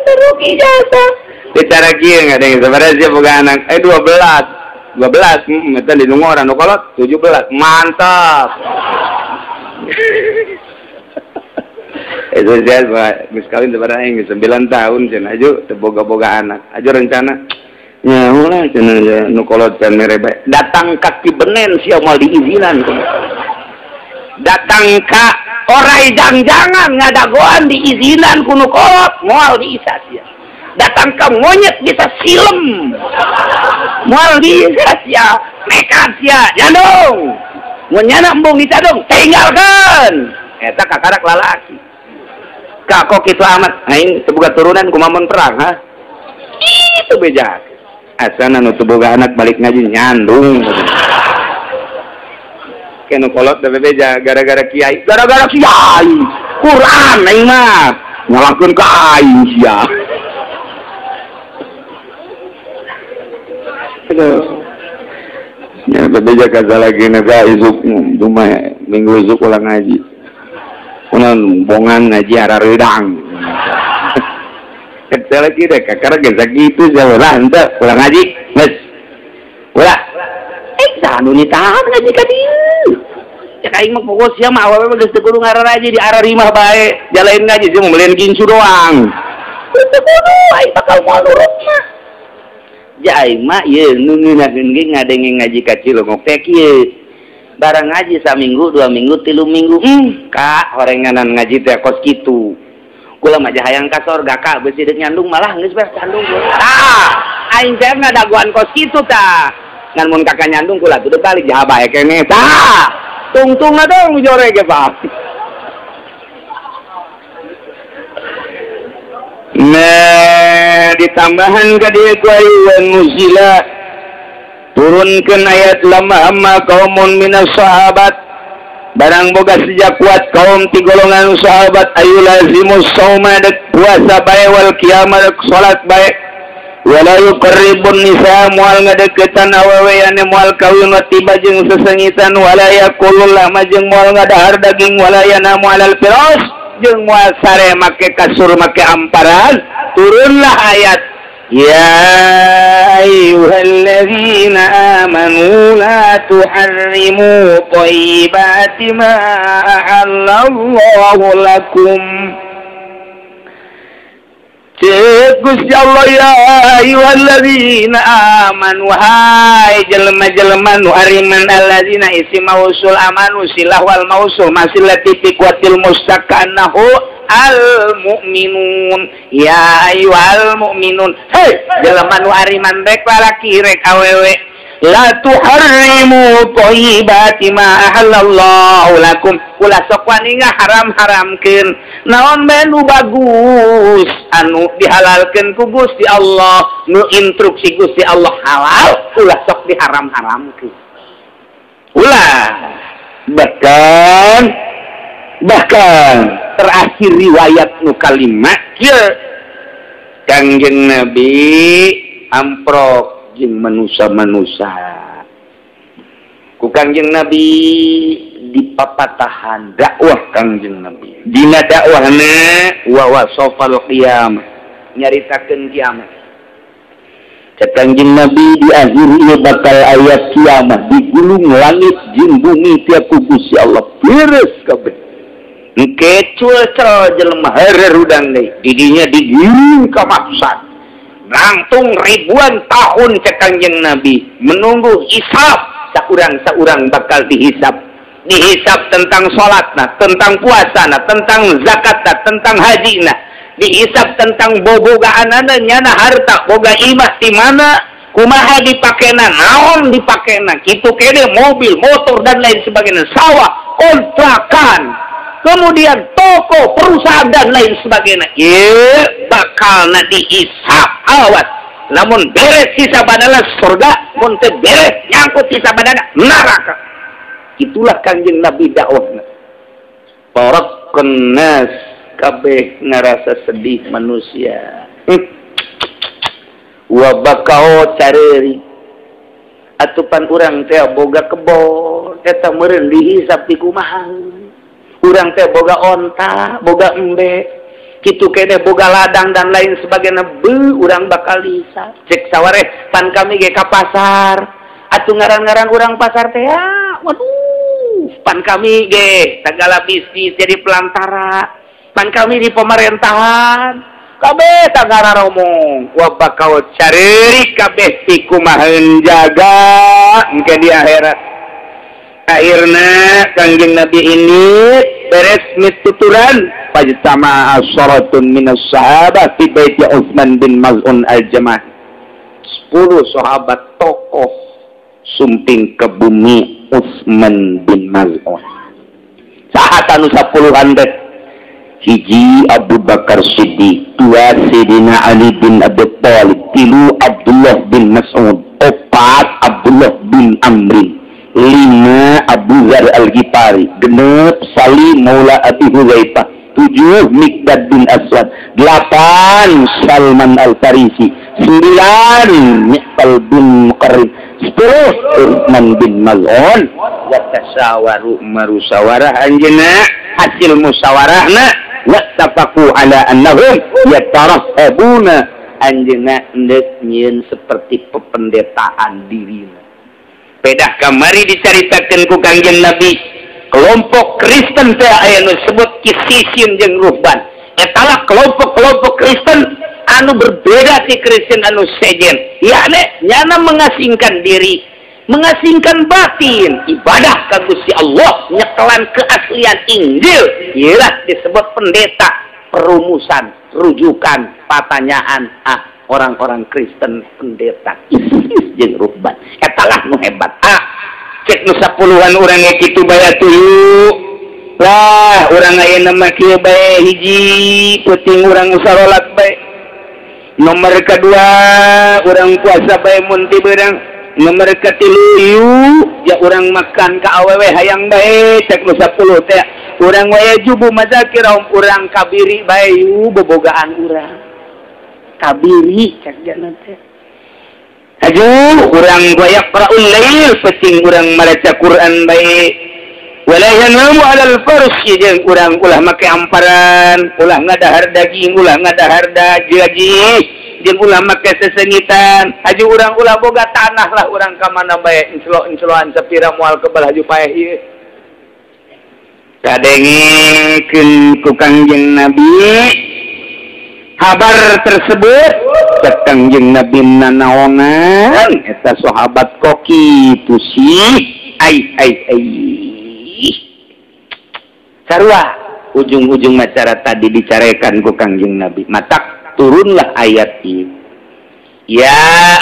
teruk ijazah bicara kieu nggak ada yang sebenarnya dia boga anak 12 eta di Nungoran nu kolot 17 mantap. Itu saya geus kawin sebenarnya geus 9 tahun cenah aju teu boga-boga anak aju rencana nya ulah cenah nu kolot can mere bae datang ka Kibenen sia moal diizinan datang ka orai jang-jangan ngadagoan diizinan ku nu kolot moal diisa sia datang ka monyet bisa silem moal diisa sia nekat sia nyandung mun nyana embung dicadung tinggalkeun eta kakarak lalaki kak kok kitu amat aing teu boga turunan kumaha mun perang ha kitu beja asana nu teu boga anak balik ngaji nyandung kenu kolot da bebeja gara-gara kiai Quran aing mah nyalahkeun ka aing sia. Aduh nya bebeja kaza lagi naga isuk cuma minggu isuk ulang ngaji ulang bongan ngaji arareudang kecil lagi deh kakara geus sakitu jauh lah henteu ulang ngaji geus ulah saha nu nitahan ngaji ka dieu cek aing mah pokok sia mah awewe mah geus teu kudu ngararaji di ararimah bae jalain ngaji sia mah meuleun gincu doang teu kudu aing bakal moal nurut mah ja aing mah ieu nu ngeunaheun ge ngadenge ngaji ka Cilongok teh kieu barang ngaji saminggu 2 minggu 3 minggu ka horenganan ngaji teh kos kitu kula mah hayang ka sorga ka beusi deuk nyandung malah geus beres candung tah aing teh ngadagoan kos kitu tah ngan mun kakak nyandung kula tuh balik jaha bae keneh tah tungtungna dong jore ge Pak. Nah ditambahan ka dieu ku ayuan muzila turunkeun ayat lama amma qaumun minas sahabat barang boga sejak kuat kaum ti golongan sahabat ayu lazimus sauma dek puasa bae wal qiyamah dek salat bae wala yuqarribun nisa moal ngadeukeutan awewe ane moal kawin wa tiba jeung sesengitan wala yaqulul lama jeung moal ngadahar daging wala yanamu alal firas jeung moal sare make kasur make amparan turunlah ayat ya ayyuhalladzina amanu la tuharrimu thayyibati ma ahallallahu lakum. Cek Gusti Allah ya ayyuhalladzina amanu hai jelema-jelema nu ariman alladzina isi mausul amanu silah wal mausul masilati fi quwwatil mustaqanahu al mu'minun ya ayyuhal mu'minun hei jelema nu ariman rek lalaki rek awewe La tuharrimu thayyibati ma ahallallahu lakum. Ulah sok wani ngaharam-haramkeun naon bae nu bagus anu dihalalkeun ku Gusti Allah, nu instruksi Gusti Allah halal, ulah sok diharam-haramkeun. Ulah. Bahkan terakhir riwayat nu kalima kieu Kangjeng Nabi amprok jeung manusia-manusia. Ku Kangjeng Nabi dipapatahan dakwah Kangjeng Nabi. Dina dakwahna wa wasafal qiyamah, nyaritakeun kiamat. Cek Kangjeng Nabi di akhir ieu bakal ayat kiamat digulung langit jeung bumi tiap ku Gusti Allah beres kabeh. Engke cuel jelema heureun hudang deui, didinya digiring ka mahsyar. Langtung ribuan tahun cek Kangjeng Nabi menunggu hisab, saurang-saurang bakal dihisab. Dihisab tentang salatna, tentang puasana, tentang zakatna, tentang hajina. Dihisab tentang bobogaanana, nyana harta, boga imah di mana, kumaha dipakena, naon dipakena, kitu kene mobil, motor dan lain sebagainya, sawah, kontrakan, kemudian toko, perusahaan dan lain sebagainya. Ieu bakalna dihisab. Awas, lamun beres hisabanana surga, mun teu beres nyangkut hisabanana neraka. Itulah Kangjeng Nabi dakwahna. Barakun nas kabeh ngarasa sedih manusia. Wa bakao careri. Atupan urang teh boga kebon, eta meureun dihisab di kumaha. Urang teh boga onta, boga embe, kitu kene boga ladang dan lain sebagainya, beuh urang bakal dihisab. Cek sawareh pan kami ge ka pasar, atuh ngaran-ngaran urang pasar teh ya, waduh, pan kami ge segala bisnis jadi pelantara, pan kami di pemerintahan, kabeh tagara romong, wa bakal careurik kabeh ti kumaha jaga engke di akhirat. Akhirna Kangjeng Nabi ini beres mituturan fajtama asharatun minas sahabah fi baiti Utsman bin Maz'un al-Jamah. 10 sahabat tokoh sumping ke bumi Utsman bin Maz'un. Saha anu 10-an teh? Hiji Abu Bakar Siddiq, 2 Sayyidina Ali bin Abi Thalib, 3 Abdullah bin Mas'ud, 4 Abdullah bin Amrin, 5 Abu Dzar Al-Ghifari, 6 Salim Maula Abi Hudzaifah, 7 Miqdad bin Aswad, 8 Salman Al-Farisi, 9 Miqbal bin Muqarrin, 10 Utsman bin Maz'un. Wa tasawaru marusawarah anjeunna, hasil musyawarahna wattafaqu ala annahum yatarahhabuna, anjeunna endek nyieun seperti pependetaan dirina. Pedah kamari dicaritakeun ku Kangjeng Nabi, kelompok Kristen teh aya nu disebut Kisisin jeung Ruhban. Etalah kelompok-kelompok Kristen anu berbeda ti Kristen anu sejen. Yakni nyana mengasingkan diri, mengasingkan batin, ibadah ka Gusti Allah, nyekelan keaslian Injil. Iyalah disebut pendeta, perumusan, rujukan, pertanyaan orang-orang Kristen pendeta Isis jeung Ruhban. Etalah nu hebat. Cek nu 10-an urang ge kitu bae atuh. Lah urang ayeuna mah kieu bae, hiji peuting urang sarolat bae. Nomor kedua urang puasa bae mun ti beurang. Nomor katilu ya urang makan ka awewe hayang bae. Cek nu 10 teh urang wae jubu mazakirahum, urang kabiri bae yu bobogaan urang. Kabiri cek jana teh. Aju urang yaqra'ul lail, penting urang maca Quran bae. Wala yanamu 'alal farshi, jeung urang ulah make amparan, ulah ngadahar daging, ulah ngadahar gaji, jeung ulah make sesengitan. Aju urang ulah boga tanah lah urang ka mana bae, enclo-encloan sapira moal kebal haju paeh ieu. Kadengekeun ku Kangjeng Nabi kabar tersebut, cek Kangjeng Nabi nanaonan eta sahabat koki itu sih ai ai ai sarua ujung-ujung macara tadi dicarekan ku Kangjeng Nabi, matak turunlah ayat ini. Ya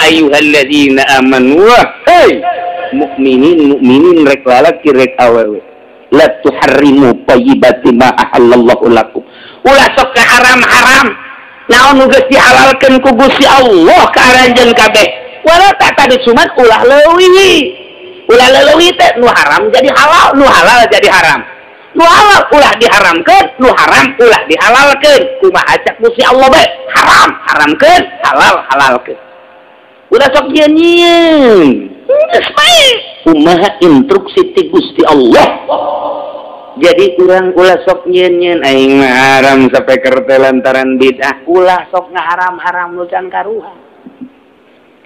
ayyuhalladzina amanu hey mukminin mukminin rek lalaki rek awewe la tuharrimu thayyibati ma ahallallahu lakum. Ulah sok ka haram-haram naon nu geus dihalalkeun ku Gusti Allah ka aranjeun kabeh. Wala tadi cuman ulah leuwih. Ulah leuwih teh nu haram jadi halal, nu halal jadi haram. Nu halal ulah diharamkeun, nu haram ulah dihalalkeun. Kumaha cak Gusti Allah bae? Haram haramkeun, halal halalkeun. Ulah sok nyieun. Geus bae. Kumaha instruksi ti Gusti Allah. Jadi urang ulah sok nyieun-nyieun aing mah haram sapeker teh lantaran bid'ah. Ulah sok ngaharam-haram nu can karuhan.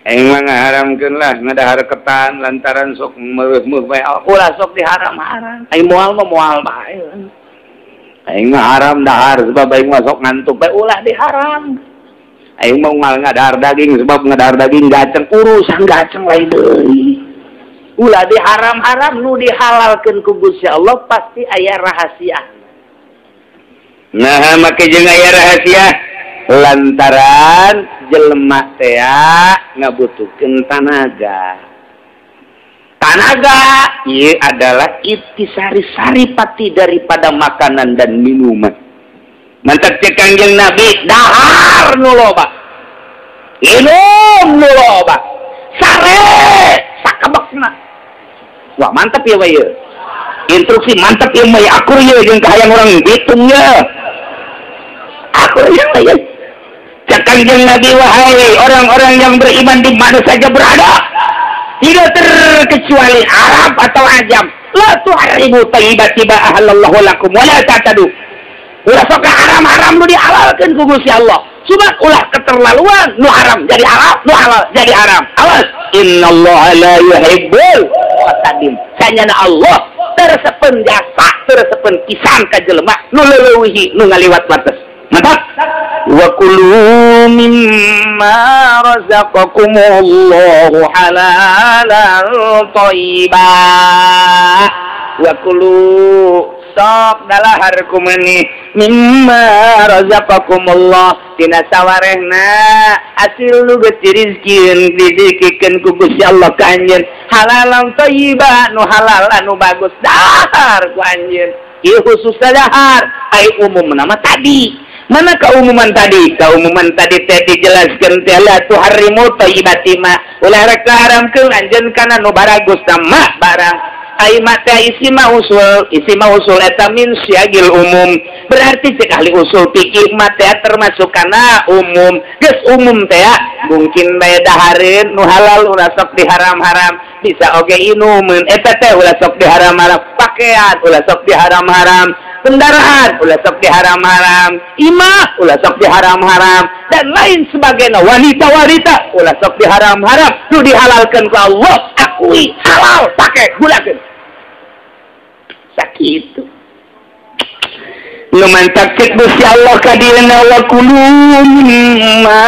Aing mah ngaharamkeun lah ngadahar ketan lantaran sok meuh-meuh bae. Ulah sok diharam-haram. Aing moal mah moal bae. Aing mah haram dahar sebab aing mah sok ngantuk bae ulah diharam. Aing mah moal ngadahar daging sebab ngadahar daging gaceng urusan gaceng lain deui. Ulah diharam-haram nu dihalalkeun ku Gusti Allah pasti aya rahasia. Nah, make jeung aya rahasia lantaran jelema teh ngabutuhkeun tanaga. Tanaga ieu adalah intisari saripati daripada makanan dan minuman. Mantap cek Kangjeng Nabi dahar nu loba. Minum nu loba. Sare sakabekna. Wah mantap ya bae. Instruksi mantap ya bae akur ye jeung kahayang urang Bitung ye. Akur ya bae. Cek Kangjeng Nabi wahai orang-orang yang beriman di mana saja berada, tidak terkecuali Arab atau Ajam. La tuharrimu thayyibati ma ahallallahu lakum wa la ta'tadu. Ulah sok haram-haram nu dihalalkeun ku Gusti Allah. Cuma ulah keterlaluan nu haram jadi halal, nu halal jadi haram. Awas, innallaha la yuhibbul mu'tadin. Sanyana Allah tersepen jasa, tersepen pisan ka jelema nu leuweuhi nu ngaliwat batas. Mantap. Wa kulu mimma razaqakumullahu halalan thayyiba. Wa kulu sok dalahar kumani mimma razaqakumullah tina sawarehna hasil nu geus dirizkieun dizikikeun ku Gusti Allah ka anjeun halalan thayyiba nu halal anu bagus dahar ku anjeun. Ieu khusus dahar ai umumna mah tadi. Mana keumuman tadi? Keumuman tadi teh dijelaskeun teh la tuharrimu thayyibati ma ulah rek haramkeun anjeun kana nu baragus mah barang. Ai ma teh isi ma usul eta min syagil umum. Berarti cek ahli usul fikih ma teh termasuk kana umum. Geus umum teh mungkin bae dahareun nu halal ulah sok diharam-haram, bisa oge inumeun eta teh ulah sok diharam-haram, pakaian ulah sok diharam-haram, kendaraan ulah sok diharam-haram, imah ulah sok diharam-haram, dan lain sebagainya. Wanita-wanita ulah sok diharam-haram, nu dihalalkeun ku Allah akui halal pake gunakeun. Sakitu nu mantap cek Gusti Allah ka dieuna wa kulu mimma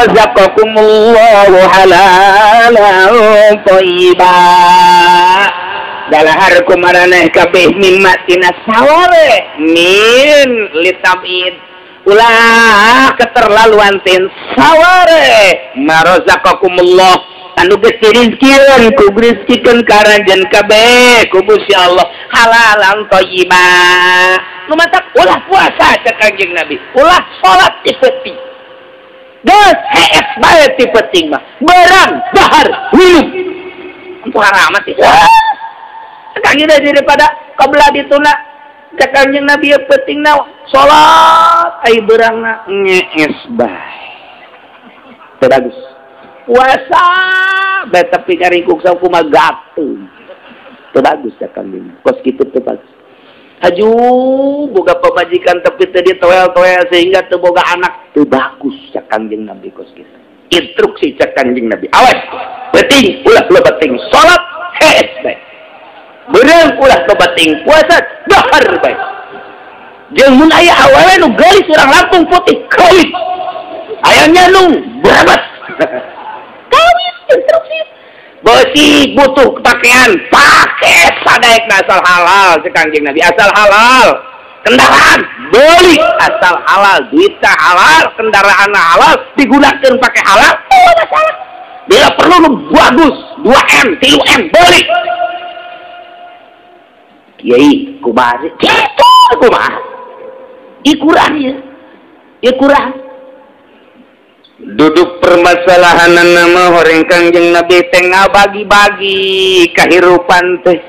razaqakumullahu halalan thayyiba. Dalahar kumaraneh kabeh mimma tina saware min litabid ulah keterlaluan tin saware marazaqakumullah anu geus dirizkieun ku rizkikeun ka aranjeun kabeh ku Gusti Allah halalan thayyiba. Nu matak ulah puasa cek Kangjeng Nabi, ulah salat ti peuting. Geus hees bae ti peuting mah berang dahar minum. Entu haram sih. Kangjeng daripada kabla dituna cek Kangjeng Nabi peutingna salat ai beurangna ngees bae. Teu bagus. Puasa bae tapi ngaringkuk sakumaha gatung. Teu bagus cek Kangjeng. Kos kitu teu bagus. Aju boga pamajikan tapi teu ditoel-toel sehingga teu boga anak teu bagus cek Kangjeng Nabi kos kitu. Instruksi cek Kangjeng Nabi. Awas, penting ulah loba ting salat hees bae. Beurang ulah loba ting puasa dahar bae. Jeung mun aya awewe nu geulis urang Lampung putih kawin. Aya nyalung berabat. Kawin instruksi. Beusi butuh pakaian, pakai sadaekna asal halal cek Kangjeng Nabi, asal halal. Kendaraan beli asal halal, duitnya halal, kendaraan halal, digunakan pakai halal, oh masalah. Bila perlu lu bagus, 2M, 3M, beli. Kiai kumaha sih? Kitu kumaha? Ikurang ya. Ikurang. Duduk permasalahan nama horeng Kangjeng Nabi teh ngabagi-bagi kahirupan teh.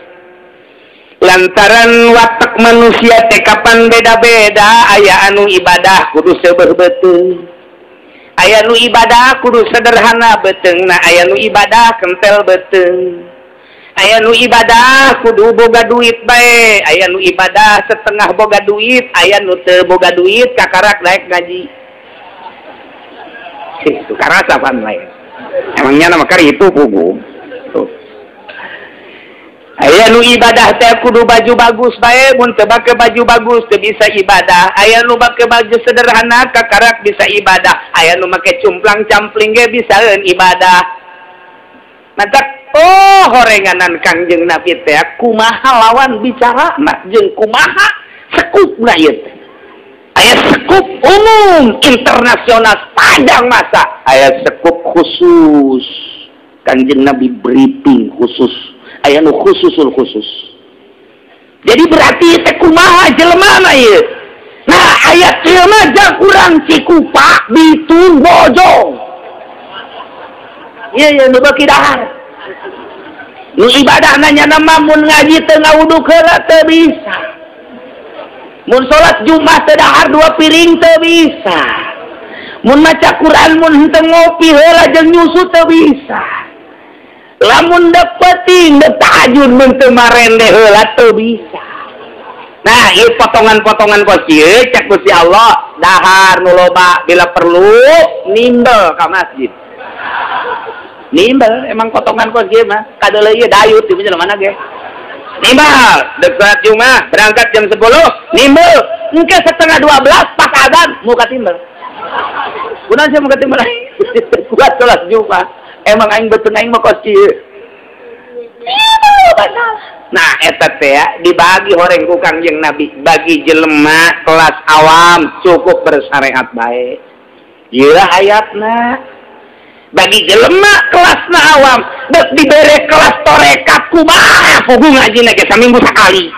Lantaran watak manusia teh kapan beda-beda, aya anu ibadah kudu seubeuh beuteung. Aya nu ibadah kudu sederhana beuteungna, aya nu ibadah kentel beuteung. Aya nu ibadah kudu boga duit bae, aya nu ibadah setengah boga duit, aya nu teu boga duit kakarak naik ngaji. Itu karasa pan lain. Emangnya nama kari itu pugu. Aya nu ibadah teh kudu baju bagus bae, mun teu make baju bagus teu bisa ibadah. Aya nu make baju sederhana kakarak bisa ibadah. Aya nu make cumplang campling ge bisaeun ibadah. Mantak oh horenganan Kangjeng Nabi teh kumaha lawan bicarana jeung kumaha sekupna ieu teh. Aya sekup umum internasional sepanjang masa, aya sekup khusus. Kangjeng Nabi briefing khusus, aya nu khususul khusus. Jadi berarti teh kumaha jelema ieu. Nah, ayat ieu mah jang urang Cikupa, Bitung, Bojong. Ieu ieu nu beuki dahar. Nu ibadah nanya nama mun ngaji teu ngawuduk heula teu bisa. Mun salat Jumat teu dahar 2 piring teu bisa. Mun maca Quran mun henteu ngopi heula jeung nyusu teu bisa. Lamun dek peuting dek tahajud mun teu marende heula teu bisa. Nah, ieu potongan-potongan kos ieu cek Gusti Allah, dahar nu loba bila perlu nimbel ka masjid. Nimbel emang potongan kos ieu mah kadeuleu ieu dayut di mana ge. Nimbel dek salat Jumat berangkat jam 10, nimbel engke 11:30 pas azan muka timbel. Kunaon sia muka timbel? Kuat salat Jumat. Emang aing beuteung aing mah kos kieu. Nah, eta teh dibagi horeng ku Kangjeng Nabi, bagi jelema kelas awam cukup bersyariat bae. Ieu ayatna. Bagi jelema kelasna awam, dek dibere kelas torekat kumaha puguh ngajina ge saminggu sakali.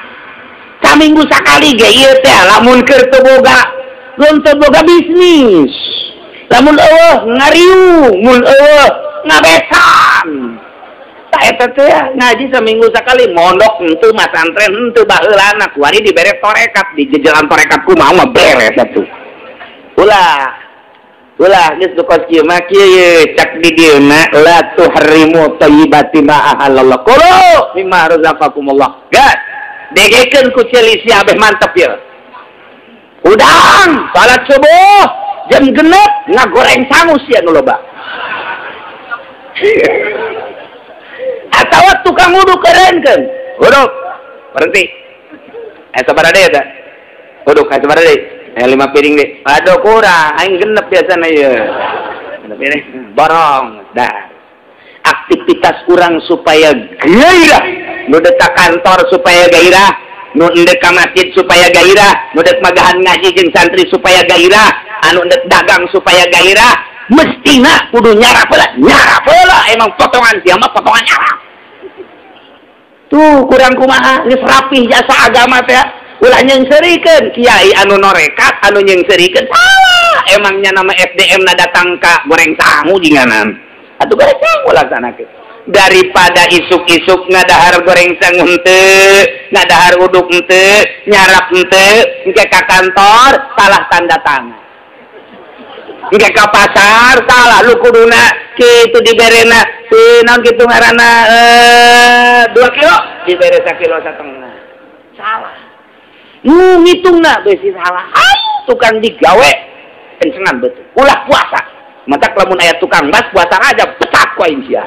Saminggu sakali ge ieu teh lamun keur teu boga, lamun teu boga bisnis. Lamun eueuh ngariung, mun eueuh ngabesan. Tah eta teh ngaji saminggu sakali mondok henteu masantren henteu baheulana kuari dibere torekat di jejelan torekat kumaha mah beres atuh. Ulah. Ulah geus kos kieu mah kieu ye cak di dieuna la tuharrimu thayyibati ma ahallallah. Kulu mimma razaqakumullah. Gas. Degekeun ku ceuli sia abeh mantep ieu. Udang salat subuh jam 6 ngagoreng sangu sia nu loba. Atawa tukang wudhu kerenkeun. Wudhu. Berhenti. Sabar deui eta. Wudhu ka sabar deui. 5 piring deh. Aduh kurang, aing genep biasana ieu. 6 piring. Borong. Dah. Aktivitas urang supaya gairah. Nu dek ka kantor supaya gairah, nu endek ka masjid supaya gairah, nu dek magahan ngaji jeung santri supaya gairah, anu endek dagang supaya gairah, mestina kudu nyarap heula, nyarap heula emang potongan sia mah potongan nyarap. Tuh kurang kumaha geus rapih jasa agama teh. Ulah nyeungseurikeun kiai anu norekat anu nyeungseurikeun salah. Emangnya nama SDM na datang ka goreng sangu jinganan. Atuh goreng sangu laksanakeun. Daripada isuk-isuk ngadahar goreng sangu henteu, ngadahar uduk henteu, nyarap henteu, engke ka kantor salah tanda tangan. Engke ka pasar salah lu kuduna kitu diberena si naon kitu ngaranna 2 kilo dibere sakilo satengah. Salah. Nu ngitungna beusi salah. Ai tukang digawe kencengan betul. Ulah puasa. Matak lamun aya tukang bas puasa Rajab pecat ku aing sia.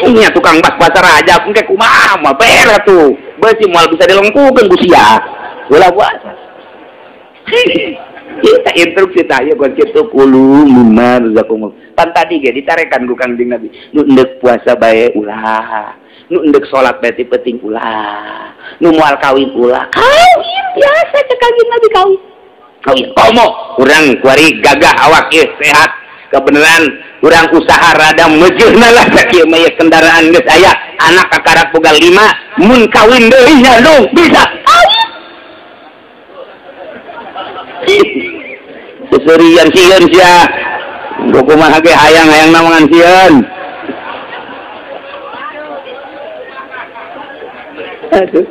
Nya tukang bas puasa Rajab engke kumaha mah beres tuh. Beusi moal bisa dilengkukeun ku sia. Ulah puasa. Kita instruksi tah ieu kon kitu kulu mimma razaqakumullah. Pan tadi ge ditarekan ku Kangjeng Nabi. Nu endek puasa bae ulah. Nu endek salat bae ti peuting ulah. Nu moal kawin ulah. Kawin biasa cek Kanjeng Nabi kawin. Kawin komo urang kuari gagah awak ieu sehat. Kebenaran urang usaha rada mejeuhna lah sakieu mah kendaraan geus aya anak kakarak boga 5 mun kawin deui nya dong bisa kawin. Seserian sieun sia. Kumaha ge hayang-hayang namangan sieun. Aduh.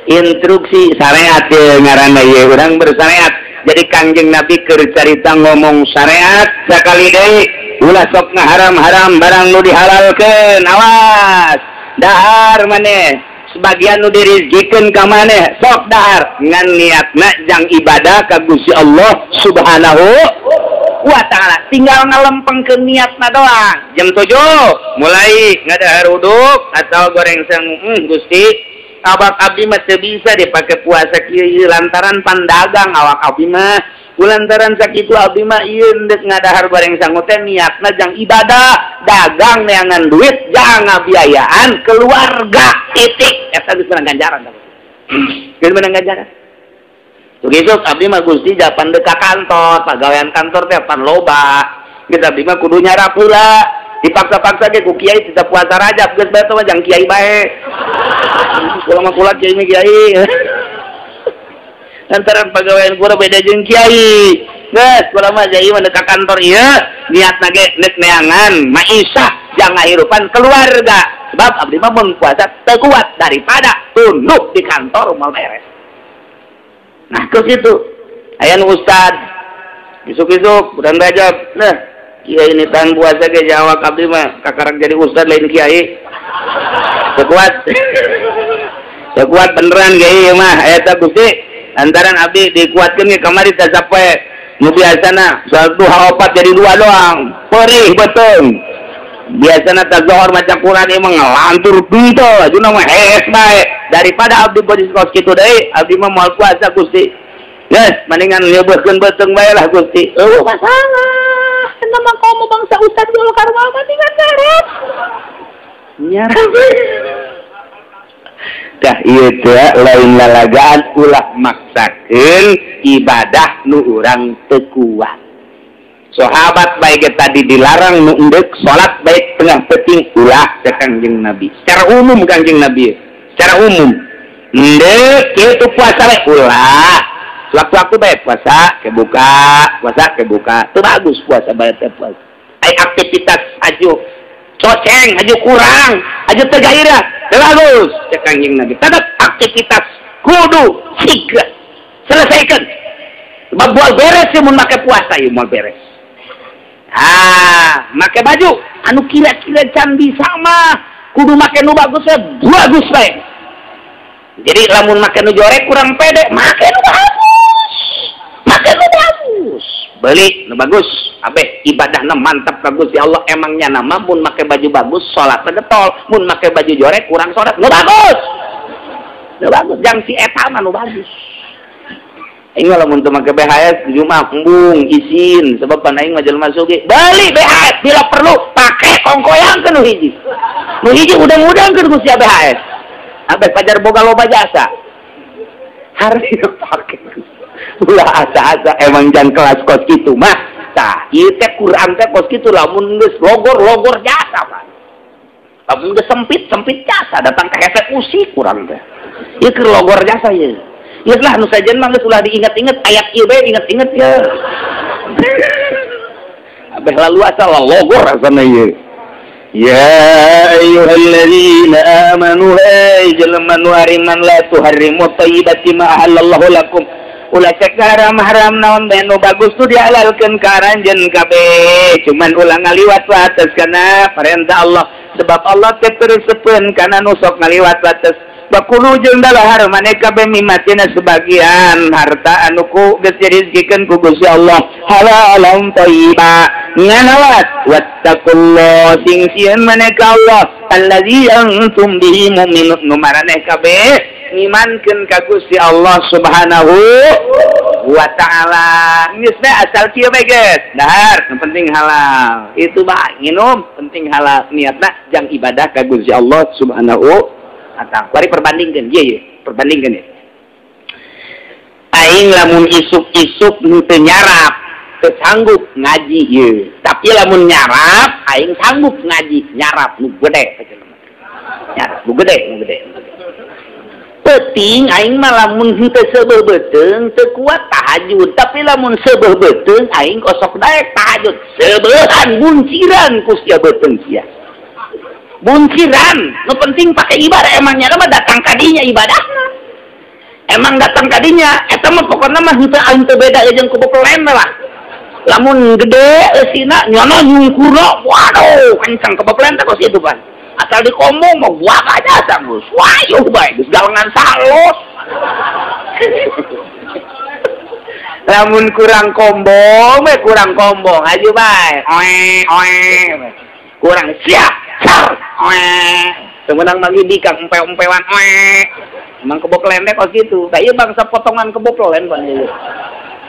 Instruksi syariat ye ngaranna ye urang bersyariat. Jadi Kangjeng Nabi keur carita ngomong syariat sakali deui ulah sok ngaharam-haram barang nu dihalalkeun awas dahar maneh sebagian nu dirizkikeun ka maneh sok dahar ngan niatna jang ibadah ka Gusti Allah Subhanahu wa taala tinggal ngalempengkeun niatna doang jam 7 mulai ngadahar uduk atau goreng sangu Gusti awak abdi mah teu bisa dipake puasa kieu lantaran pandagang awak abdi mah lantaran sakitu abdi mah ieu endek ngadahar goreng sangu teh niatna jang ibadah dagang neangan duit jang ngabiayaan keluarga titik eta geus menang ganjaran geus menang ganjaran isuk abdi mah Gusti japan deuk ka kantor pagawean kantor teh pan loba geus abdi mah kudu nyarap heula dipaksa-paksa ge ku kiai tidak puasa Rajab geus bae mah jang kiai bae kula mah kula kiai mah kiai lantaran pagawean kula beda jeung kiai geus kula mah jadi mah ka kantor ieu niatna ge nek neangan maisah jang ngahirupan keluarga sebab abdi mah mun puasa teu kuat daripada tunduk di kantor moal beres. Nah ke situ aya nu ustad isuk-isuk bulan Rajab nah kiai ini tahan puasa ge jawab abdi mah kakarak jadi ustad lain kiai teu kuat teu kuat beneran kiai mah eta Gusti lantaran abdi dikuatkeun ge kamari teh sapoe nu biasana salat duha 4 jadi 2 doang perih beuteung biasana teh zohor maca Quran ieu mah ngelantur henteu ajuna mah hees bae daripada abdi bodi kos kitu deui abdi mah moal puasa Gusti geus mendingan nyeubeurkeun beuteung bae lah Gusti eueuh masalah nama kamu bangsa ustad Golkar mah mendingan nyarap nyarap dah ieu teh lain lalagaan ulah maksakeun ibadah nu urang teu kuat. Sahabat baik tadi dilarang nu endek salat baik tengah peuting ulah cek Kangjeng Nabi secara umum Kangjeng Nabi secara umum endek kitu puasa bae ulah waktu-waktu bae puasa kebuka teu bagus puasa bae teh puasa ai aktivitas aju coceng aju kurang aju teu gairah teu bagus cek Kangjeng Nabi tetep aktivitas kudu siga selesaikan sebab moal beres sih mun make puasa ieu moal beres. Ah, make baju anu kira-kira can bisa mah kudu make nu bagus we bagus bae. Jadi lamun make nu jorek kurang pede, make nu bagus. Make nu bagus. Beli nu bagus, abeh ibadahna mantap ka Gusti Allah emangnya nama mun make baju bagus salatna getol, mun make baju jorek kurang salat nu bagus. Nu bagus jang si eta mah nu bagus. Aing lamun teu make BHS Jumat embung izin sebab pan aing mah jelema sugih. Beli BHS bila perlu pake kongkoyangkeun nu hiji. Nu hiji udang-udangkeun ku sia BHS. Abeh pajar boga loba jasa. Hari pake. Ulah asa-asa emang jang kelas kos kitu mah. Tah, ieu teh Quran teh kos kitu lamun geus logor-logor jasa mah. Lamun geus sempit-sempit jasa datang ka hese usik urang teh. Ieu keur logor jasa ieu. Geus lah nu sajen mah geus ulah diinget-inget ayat ieu bae inget-inget ya. Abeh lalu asal logor asana ieu. Ya ayyuhalladzina amanu ay jelema nu ariman la tuharrimu thayyibati ma ahallallahu lakum. Ulah cek haram-haram naon bae nu bagus tuh dihalalkeun ka aranjeun kabeh. Cuman ulah ngaliwat wates kana perintah Allah sebab Allah teh teu kana nu sok ngaliwat wates. Bakulu jeung dalahar maneh kabeh mimatina sebagian harta anu ku geus dirizkikeun ku Gusti Allah halalan thayyiba nganawat wattaqullah sing sieun maneh ka Allah allazi antum bihi mu'minun nu maraneh kabeh ngimankeun ka Gusti Allah Subhanahu wa ta'ala. Geus bae asal kieu bae geus. Dahar, nu penting halal. Itu bae nginum penting halal. Niatna jang ibadah ka Gusti Allah Subhanahu wa ta'ala. Bari perbandingkeun ieu ye, perbandingkeun ye. Aing lamun isuk-isuk nu teu nyarap, teu sanggup ngaji ieu. Tapi lamun nyarap, aing sanggup ngaji, nyarap nu gede. Nyarap nu gede, nu gede. Penting aing mah lamun henteu seubeuh beuteung teu kuat tahajud, tapi lamun seubeuh beuteung aing osok daek tahajud. Seubeuhan bunciran ku sia beuteung sia. Bunciran, nu penting pake ibadah emangnya mah datang kadinya ibadahna. Emang datang kadinya eta mah pokona mah henteu aing teu beda jeung kubopelen lah. Lamun gede eusina nyono nyungkurna, waduh kencang kebopelen teh kos kitu pan. Asal dikomong mah gua aja sanggup wayuh bae geus galengan salos. Lamun kurang kombong we kurang kombong aju bae oe oe kurang siap car oe temenang magi dikang empe-empewan oe emang keboklen teh kos kitu. Tah ieu bangsa potongan keboklen pan ieu.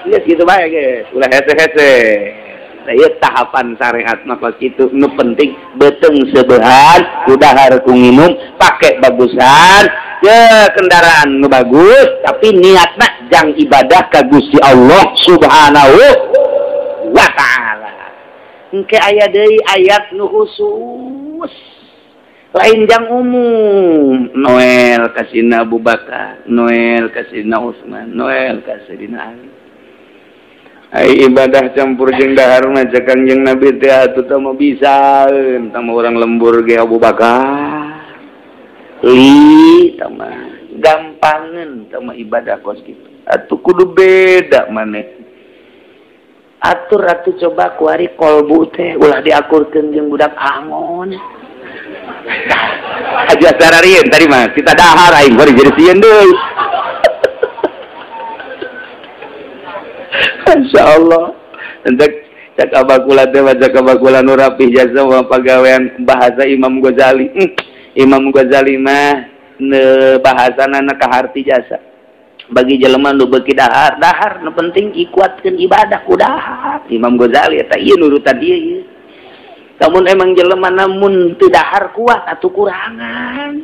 Geus kitu bae geus ulah hese-hese. Nah, ieu tahapan syariat mah kos kitu. Nu penting beuteung seubeuhan, dahar ku nginum, pake bagusan, ye kendaraan nu bagus, tapi niatna jang ibadah ka Gusti Allah Subhanahu wa ta'ala. Engke aya deui ayat nu khusus. Lain jang umum. Noel ka Sayyidina Abu Bakar, Noel ka Sayyidina Utsman, Noel ka Sayyidina Ali. Ai ibadah campur jeung dahar mah cek Kangjeng Nabi teh atuh teh mah bisaeun tah mah urang lembur ge Abu Bakar. Li tah mah gampangeun tah mah ibadah kos kitu. Atuh kudu beda maneh. Atur atuh coba kuari kolbu teh ulah diakurkeun jeung budak angon. Aja sararieun tadi mah kita dahar aing bari jadi sieun deui. Insyaallah. Entek cak abakula teh cak abakula nu rapih jasa mah pagawean bahasa Imam Ghazali. Imam Ghazali mah ne bahasana na kaharti jasa. Bagi jelema nu beuki dahar, dahar nu penting ikuatkeun ibadah ku dahar. Imam Ghazali eta ieu nurutan ieu ieu. Lamun emang jelema namun teu dahar kuat atuh kurangan.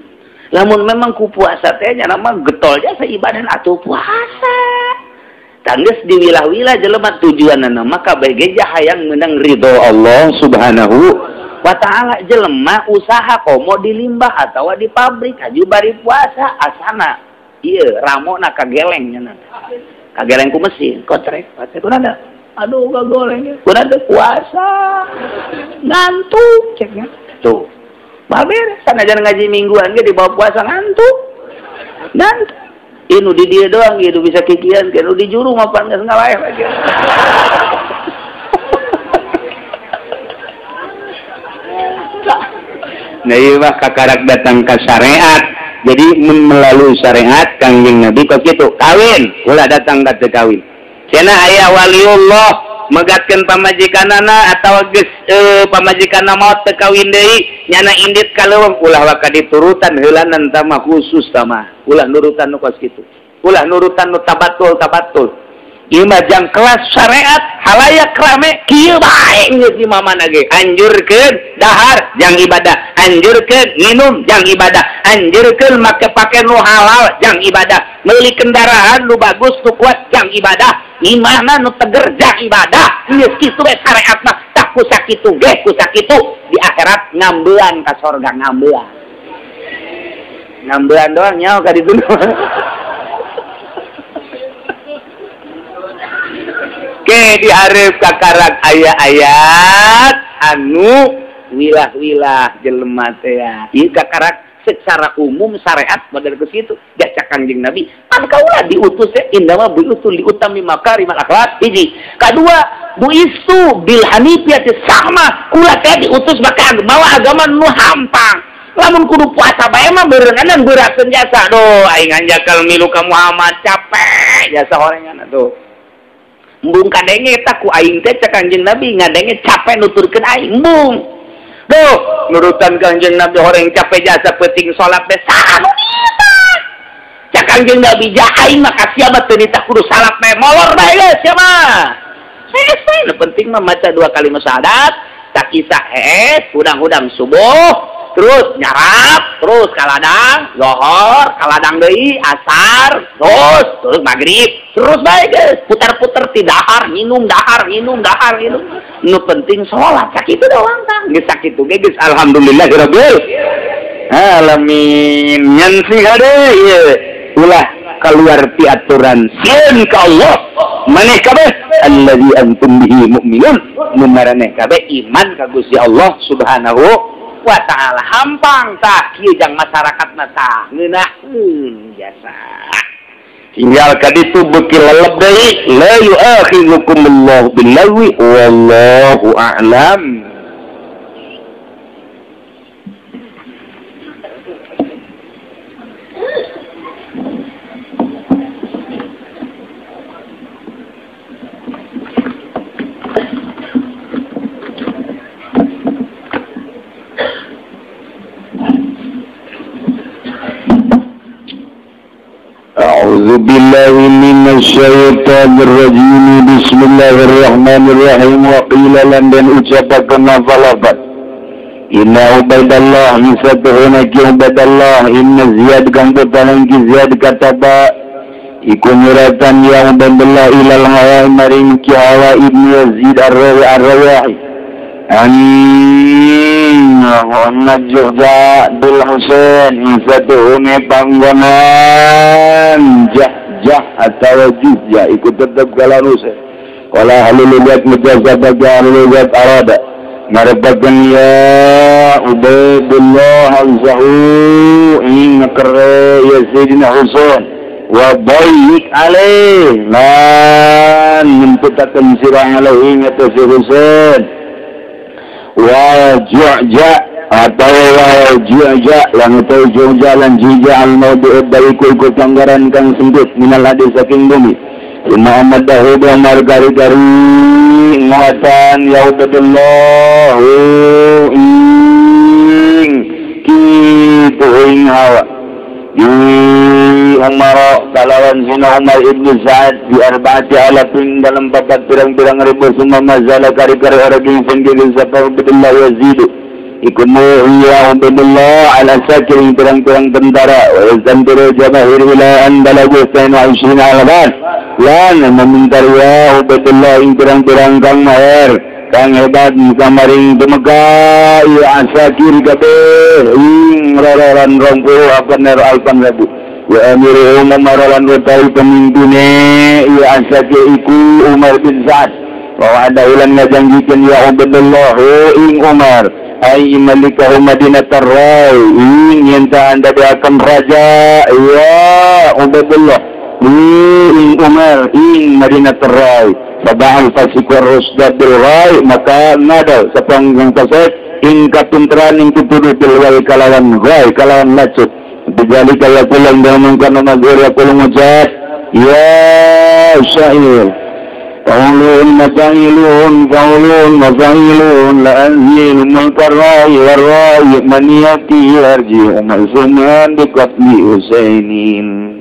Lamun memang ku puasa teh nya mah getol jasa ibadah atuh puasa. Tangges di wilah-wilah jelema tujuanna mah kabeh ge hayang meunang ridho Allah Subhanahu wa ta'ala. Jelema usaha komo di limbah atawa di pabrik aju bari puasa asana ieu ramona kageleng nya kageleng ku mesin kotrek kunaon aduh gagoleng kunaon puasa ngantuk ceknya tuh baber sanajan ngaji mingguan ge dibawa puasa ngantuk ngantuk. Inu di dia doang gitu bisa kikian, kan di juru mapan geus ngalaeh lagi. Nah ieu mah kakarak datang ka syariat. Jadi melalui syariat Kangjeng Nabi kos kitu, kawin, ulah datang ka teu kawin. Cenah aya waliullah megatkeun pamajikanana atawa geus pamajikanna maot teu kawin deui, nyana indit ka leuweung ulah waka diturutan heulanan tah mah khusus tah mah. Ulah nurutan nu kos kitu. Ulah nurutan nu tabatul-tabatul. Ieu mah jang kelas syariat halayak rame kieu bae geus di mamana ge. Anjurkeun dahar jang ibadah, anjurkeun nginum jang ibadah, anjurkeun make pake nu halal jang ibadah, meuli kendaraan nu bagus nu kuat jang ibadah, imahna nu teger jang ibadah. Geus kitu we syariat mah tak ku sakitu ge ku sakitu di akhirat ngambean ka sorga ngambean. Ngambean doang nyaho ka ditu. Ke dihareup kakarak aya-ayat anu wilah-wilah jelema teh ya. Ieu kakarak secara umum syariat model ke situ. Jasa Kangjeng Nabi pan kaula diutus teh indama buitu liutami makarimal akhlak hiji. Kadua buistu bil hanifiyati sama kula teh diutus bakal mawa agama nu hampang. Lamun kudu puasa bae mah beureunganan beurakeun jasa. Duh aing anjakal milu ka Muhammad capek jasa horengan atuh. Embung kadenge eta ku aing teh cek Kangjeng Nabi ngadenge capek nuturkeun aing embung. Duh nurutan Kangjeng Nabi horeng capek jasa penting salat teh saha nu nitah. Cek Kangjeng Nabi ja aing mah ka sia mah teu nitah kudu salat bae molor bae geus sia mah. Hese nu penting mah maca dua kalimat syahadat, takisa hees, hudang-hudang subuh, terus nyarap, terus kaladang, zohor, kaladang deui, asar, terus maghrib, terus bae geus, putar-putar ti dahar, minum, dahar, minum, dahar, minum. Nu penting salat, sakitu doang tah. Geus sakitu ge geus alhamdulillahirabbil alamin. Nyan sih hade ieu ulah keluar ti aturan sieun ka Allah maneh kabeh allazi antum bihi mu'minun nu maraneh kabeh iman ka Gusti Allah subhanahu wa ta'ala. Hampang tah kieu jang masyarakat mah tah ngeunaheun biasa tinggal ka ditu beuki lelep deui la yu'akhidhukumullahu billaghwi wallahu a'lam. A'udzu billahi minasyaitonir rajim. Bismillahirrahmanirrahim. Wa qila lan dan ucapakeun lafaz Inna Ubaidallah misatuhuna ki Ubaidallah inna Ziyad kang putaran ki Ziyad kataba iku nyuratan ya Ubaidallah ilal hawa maring ki Hawa ibnu Yazid ar-Rawahi an Najja bil Husain satuhune panggonan jah atau juzja ikut tetap kalan Husain qala halulugat mujazabah halugat arada ngarebakeun ya Ubaidullah al-Zahu ing ngekere ya Sayyidina Husain wa bayyik alaih lan nyemputakeun sira alaihi ngatas Husain wa ju'ja atau wa ju'ja lan atau ju'ja lan ju'ja al mawdu'u baiku iku pelanggaran kang sempit minal hadis saking bumi inna amadahu bi margari-gari nguatan ya Ubaidullah ing kitu ing hawa di Umar kalawan sina Umar ibn Sa'ad bi arba'ati alafin dalam papat pirang-pirang ribu summa mazala kari-kari orang yang sendiri sapa Ubaidullah yazidu iku ya Ubaidullah ala sakirin pirang-pirang tentara wa yazandiru jamahir ila an balagu 22 alfan lan memintar ya Ubaidullah ing pirang-pirang kang maher kang hebat kamaring tumeka ya asakir kabeh ing rororan 20 apan alpan ribu wa amiru Umar lan utawi pemimpine ya asakir iku Umar bin Sa'ad wa ada ulan ngajanjikeun ya Ubaidullah ing Umar ai malikahu Madinatar Rai ing yen ta anda akan raja ya Ubaidullah ing Umar ing Madinatar Rai sabahal fasikur rusda bil rai maka nada sapanggang pasek ing katunteran ing tutuduh bil wal kalawan rai kalawan lacut bijalika yakulan dalam mazhur yakulun ngucap ya syair qaulun masailun qaulun masailun la anzil mulkar rai war rai maniyati yarji umar biqatli Husainin.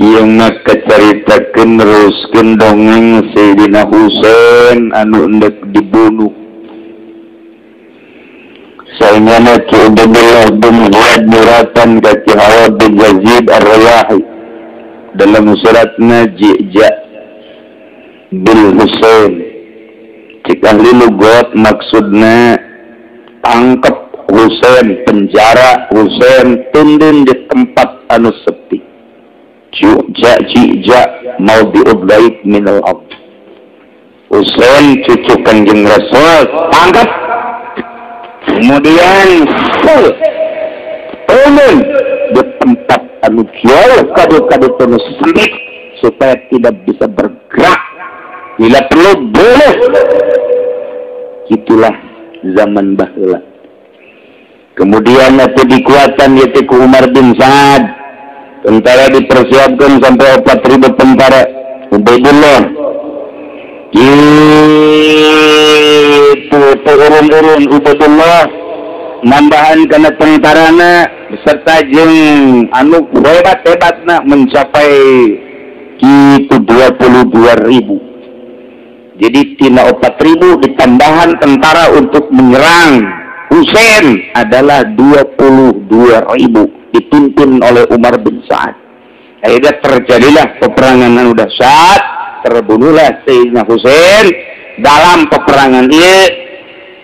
Yang nak keceritakan teruskan dongeng Sayyidina Husain anu endek dibunuh. Sayyidina Ki Ubaidullah bin Ziyad muratan ka Ki Hawa bin Yazid Ar-Rayahi dalam suratna Ji'ja bil Husain. Cik ahli lugat maksudna tangkep Husain, penjara Husain, tundun di tempat anu sepi. Ju'ja ji'ja mawdi'ud baik minal ard. Husain cucu Kanjeng Rasul tangkap, kemudian turun di tempat anu jauh kadu-kadu terus sempit supaya tidak bisa bergerak. Bila perlu boleh. Itulah zaman baheula. Kemudian nanti dikuatan yaitu ku Umar bin Sa'ad. Tentara dipersiapkan sampai 4.000 tentara. Ubaidullah itu turun-turun Ubaidullah nambahan karena tentarana beserta jeung anu hebat-hebatna mencapai kitu 22.000. Jadi tina 4.000 ditambahan tentara untuk menyerang Husain adalah 22.000 dipimpin oleh Umar bin Sa'ad. Akhirnya terjadilah peperangan anu dahsyat, terbunuhlah Sayyidina Husain. Dalam peperangan ini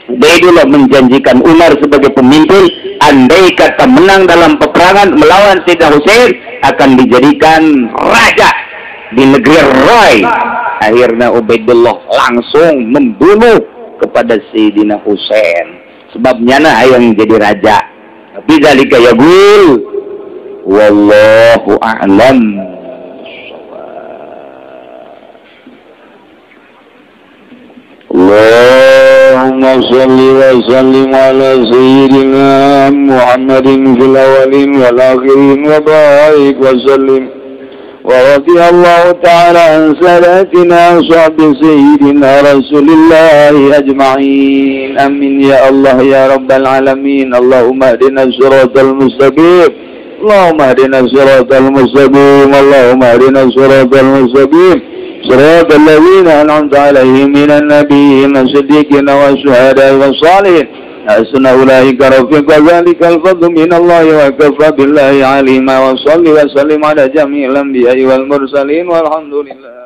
Ubaidullah menjanjikan Umar sebagai pemimpin, andai kata menang dalam peperangan melawan Sayyidina Husain akan dijadikan raja di negeri Rai. Akhirnya Ubaidullah langsung membunuh kepada Sayyidina Husain. Sebabnya nah yang jadi raja. Tapi zalika yaqul wallahu a'lam. Allahumma salli wa sallim ala sayyidina Muhammadin fil awwalin wal akhirin wa barik wa sallim. Wa radiyallahu ta'ala an salatina sahbi sayyidina Rasulillahi ajma'in. Amin ya Allah ya rabbal alamin. Allahumma ihdina siratal mustaqim. Allahumma ihdina siratal mustaqim. Allahumma ihdina siratal mustaqim. صراط الذين أنعمت عليهم من النبيين والصديقين والشهداء والصالحين حسن أولئك رفيقا ذلك الفضل من الله وكفى بالله عليما. وصل وسلم على جميع الأنبياء والمرسلين والحمد لله.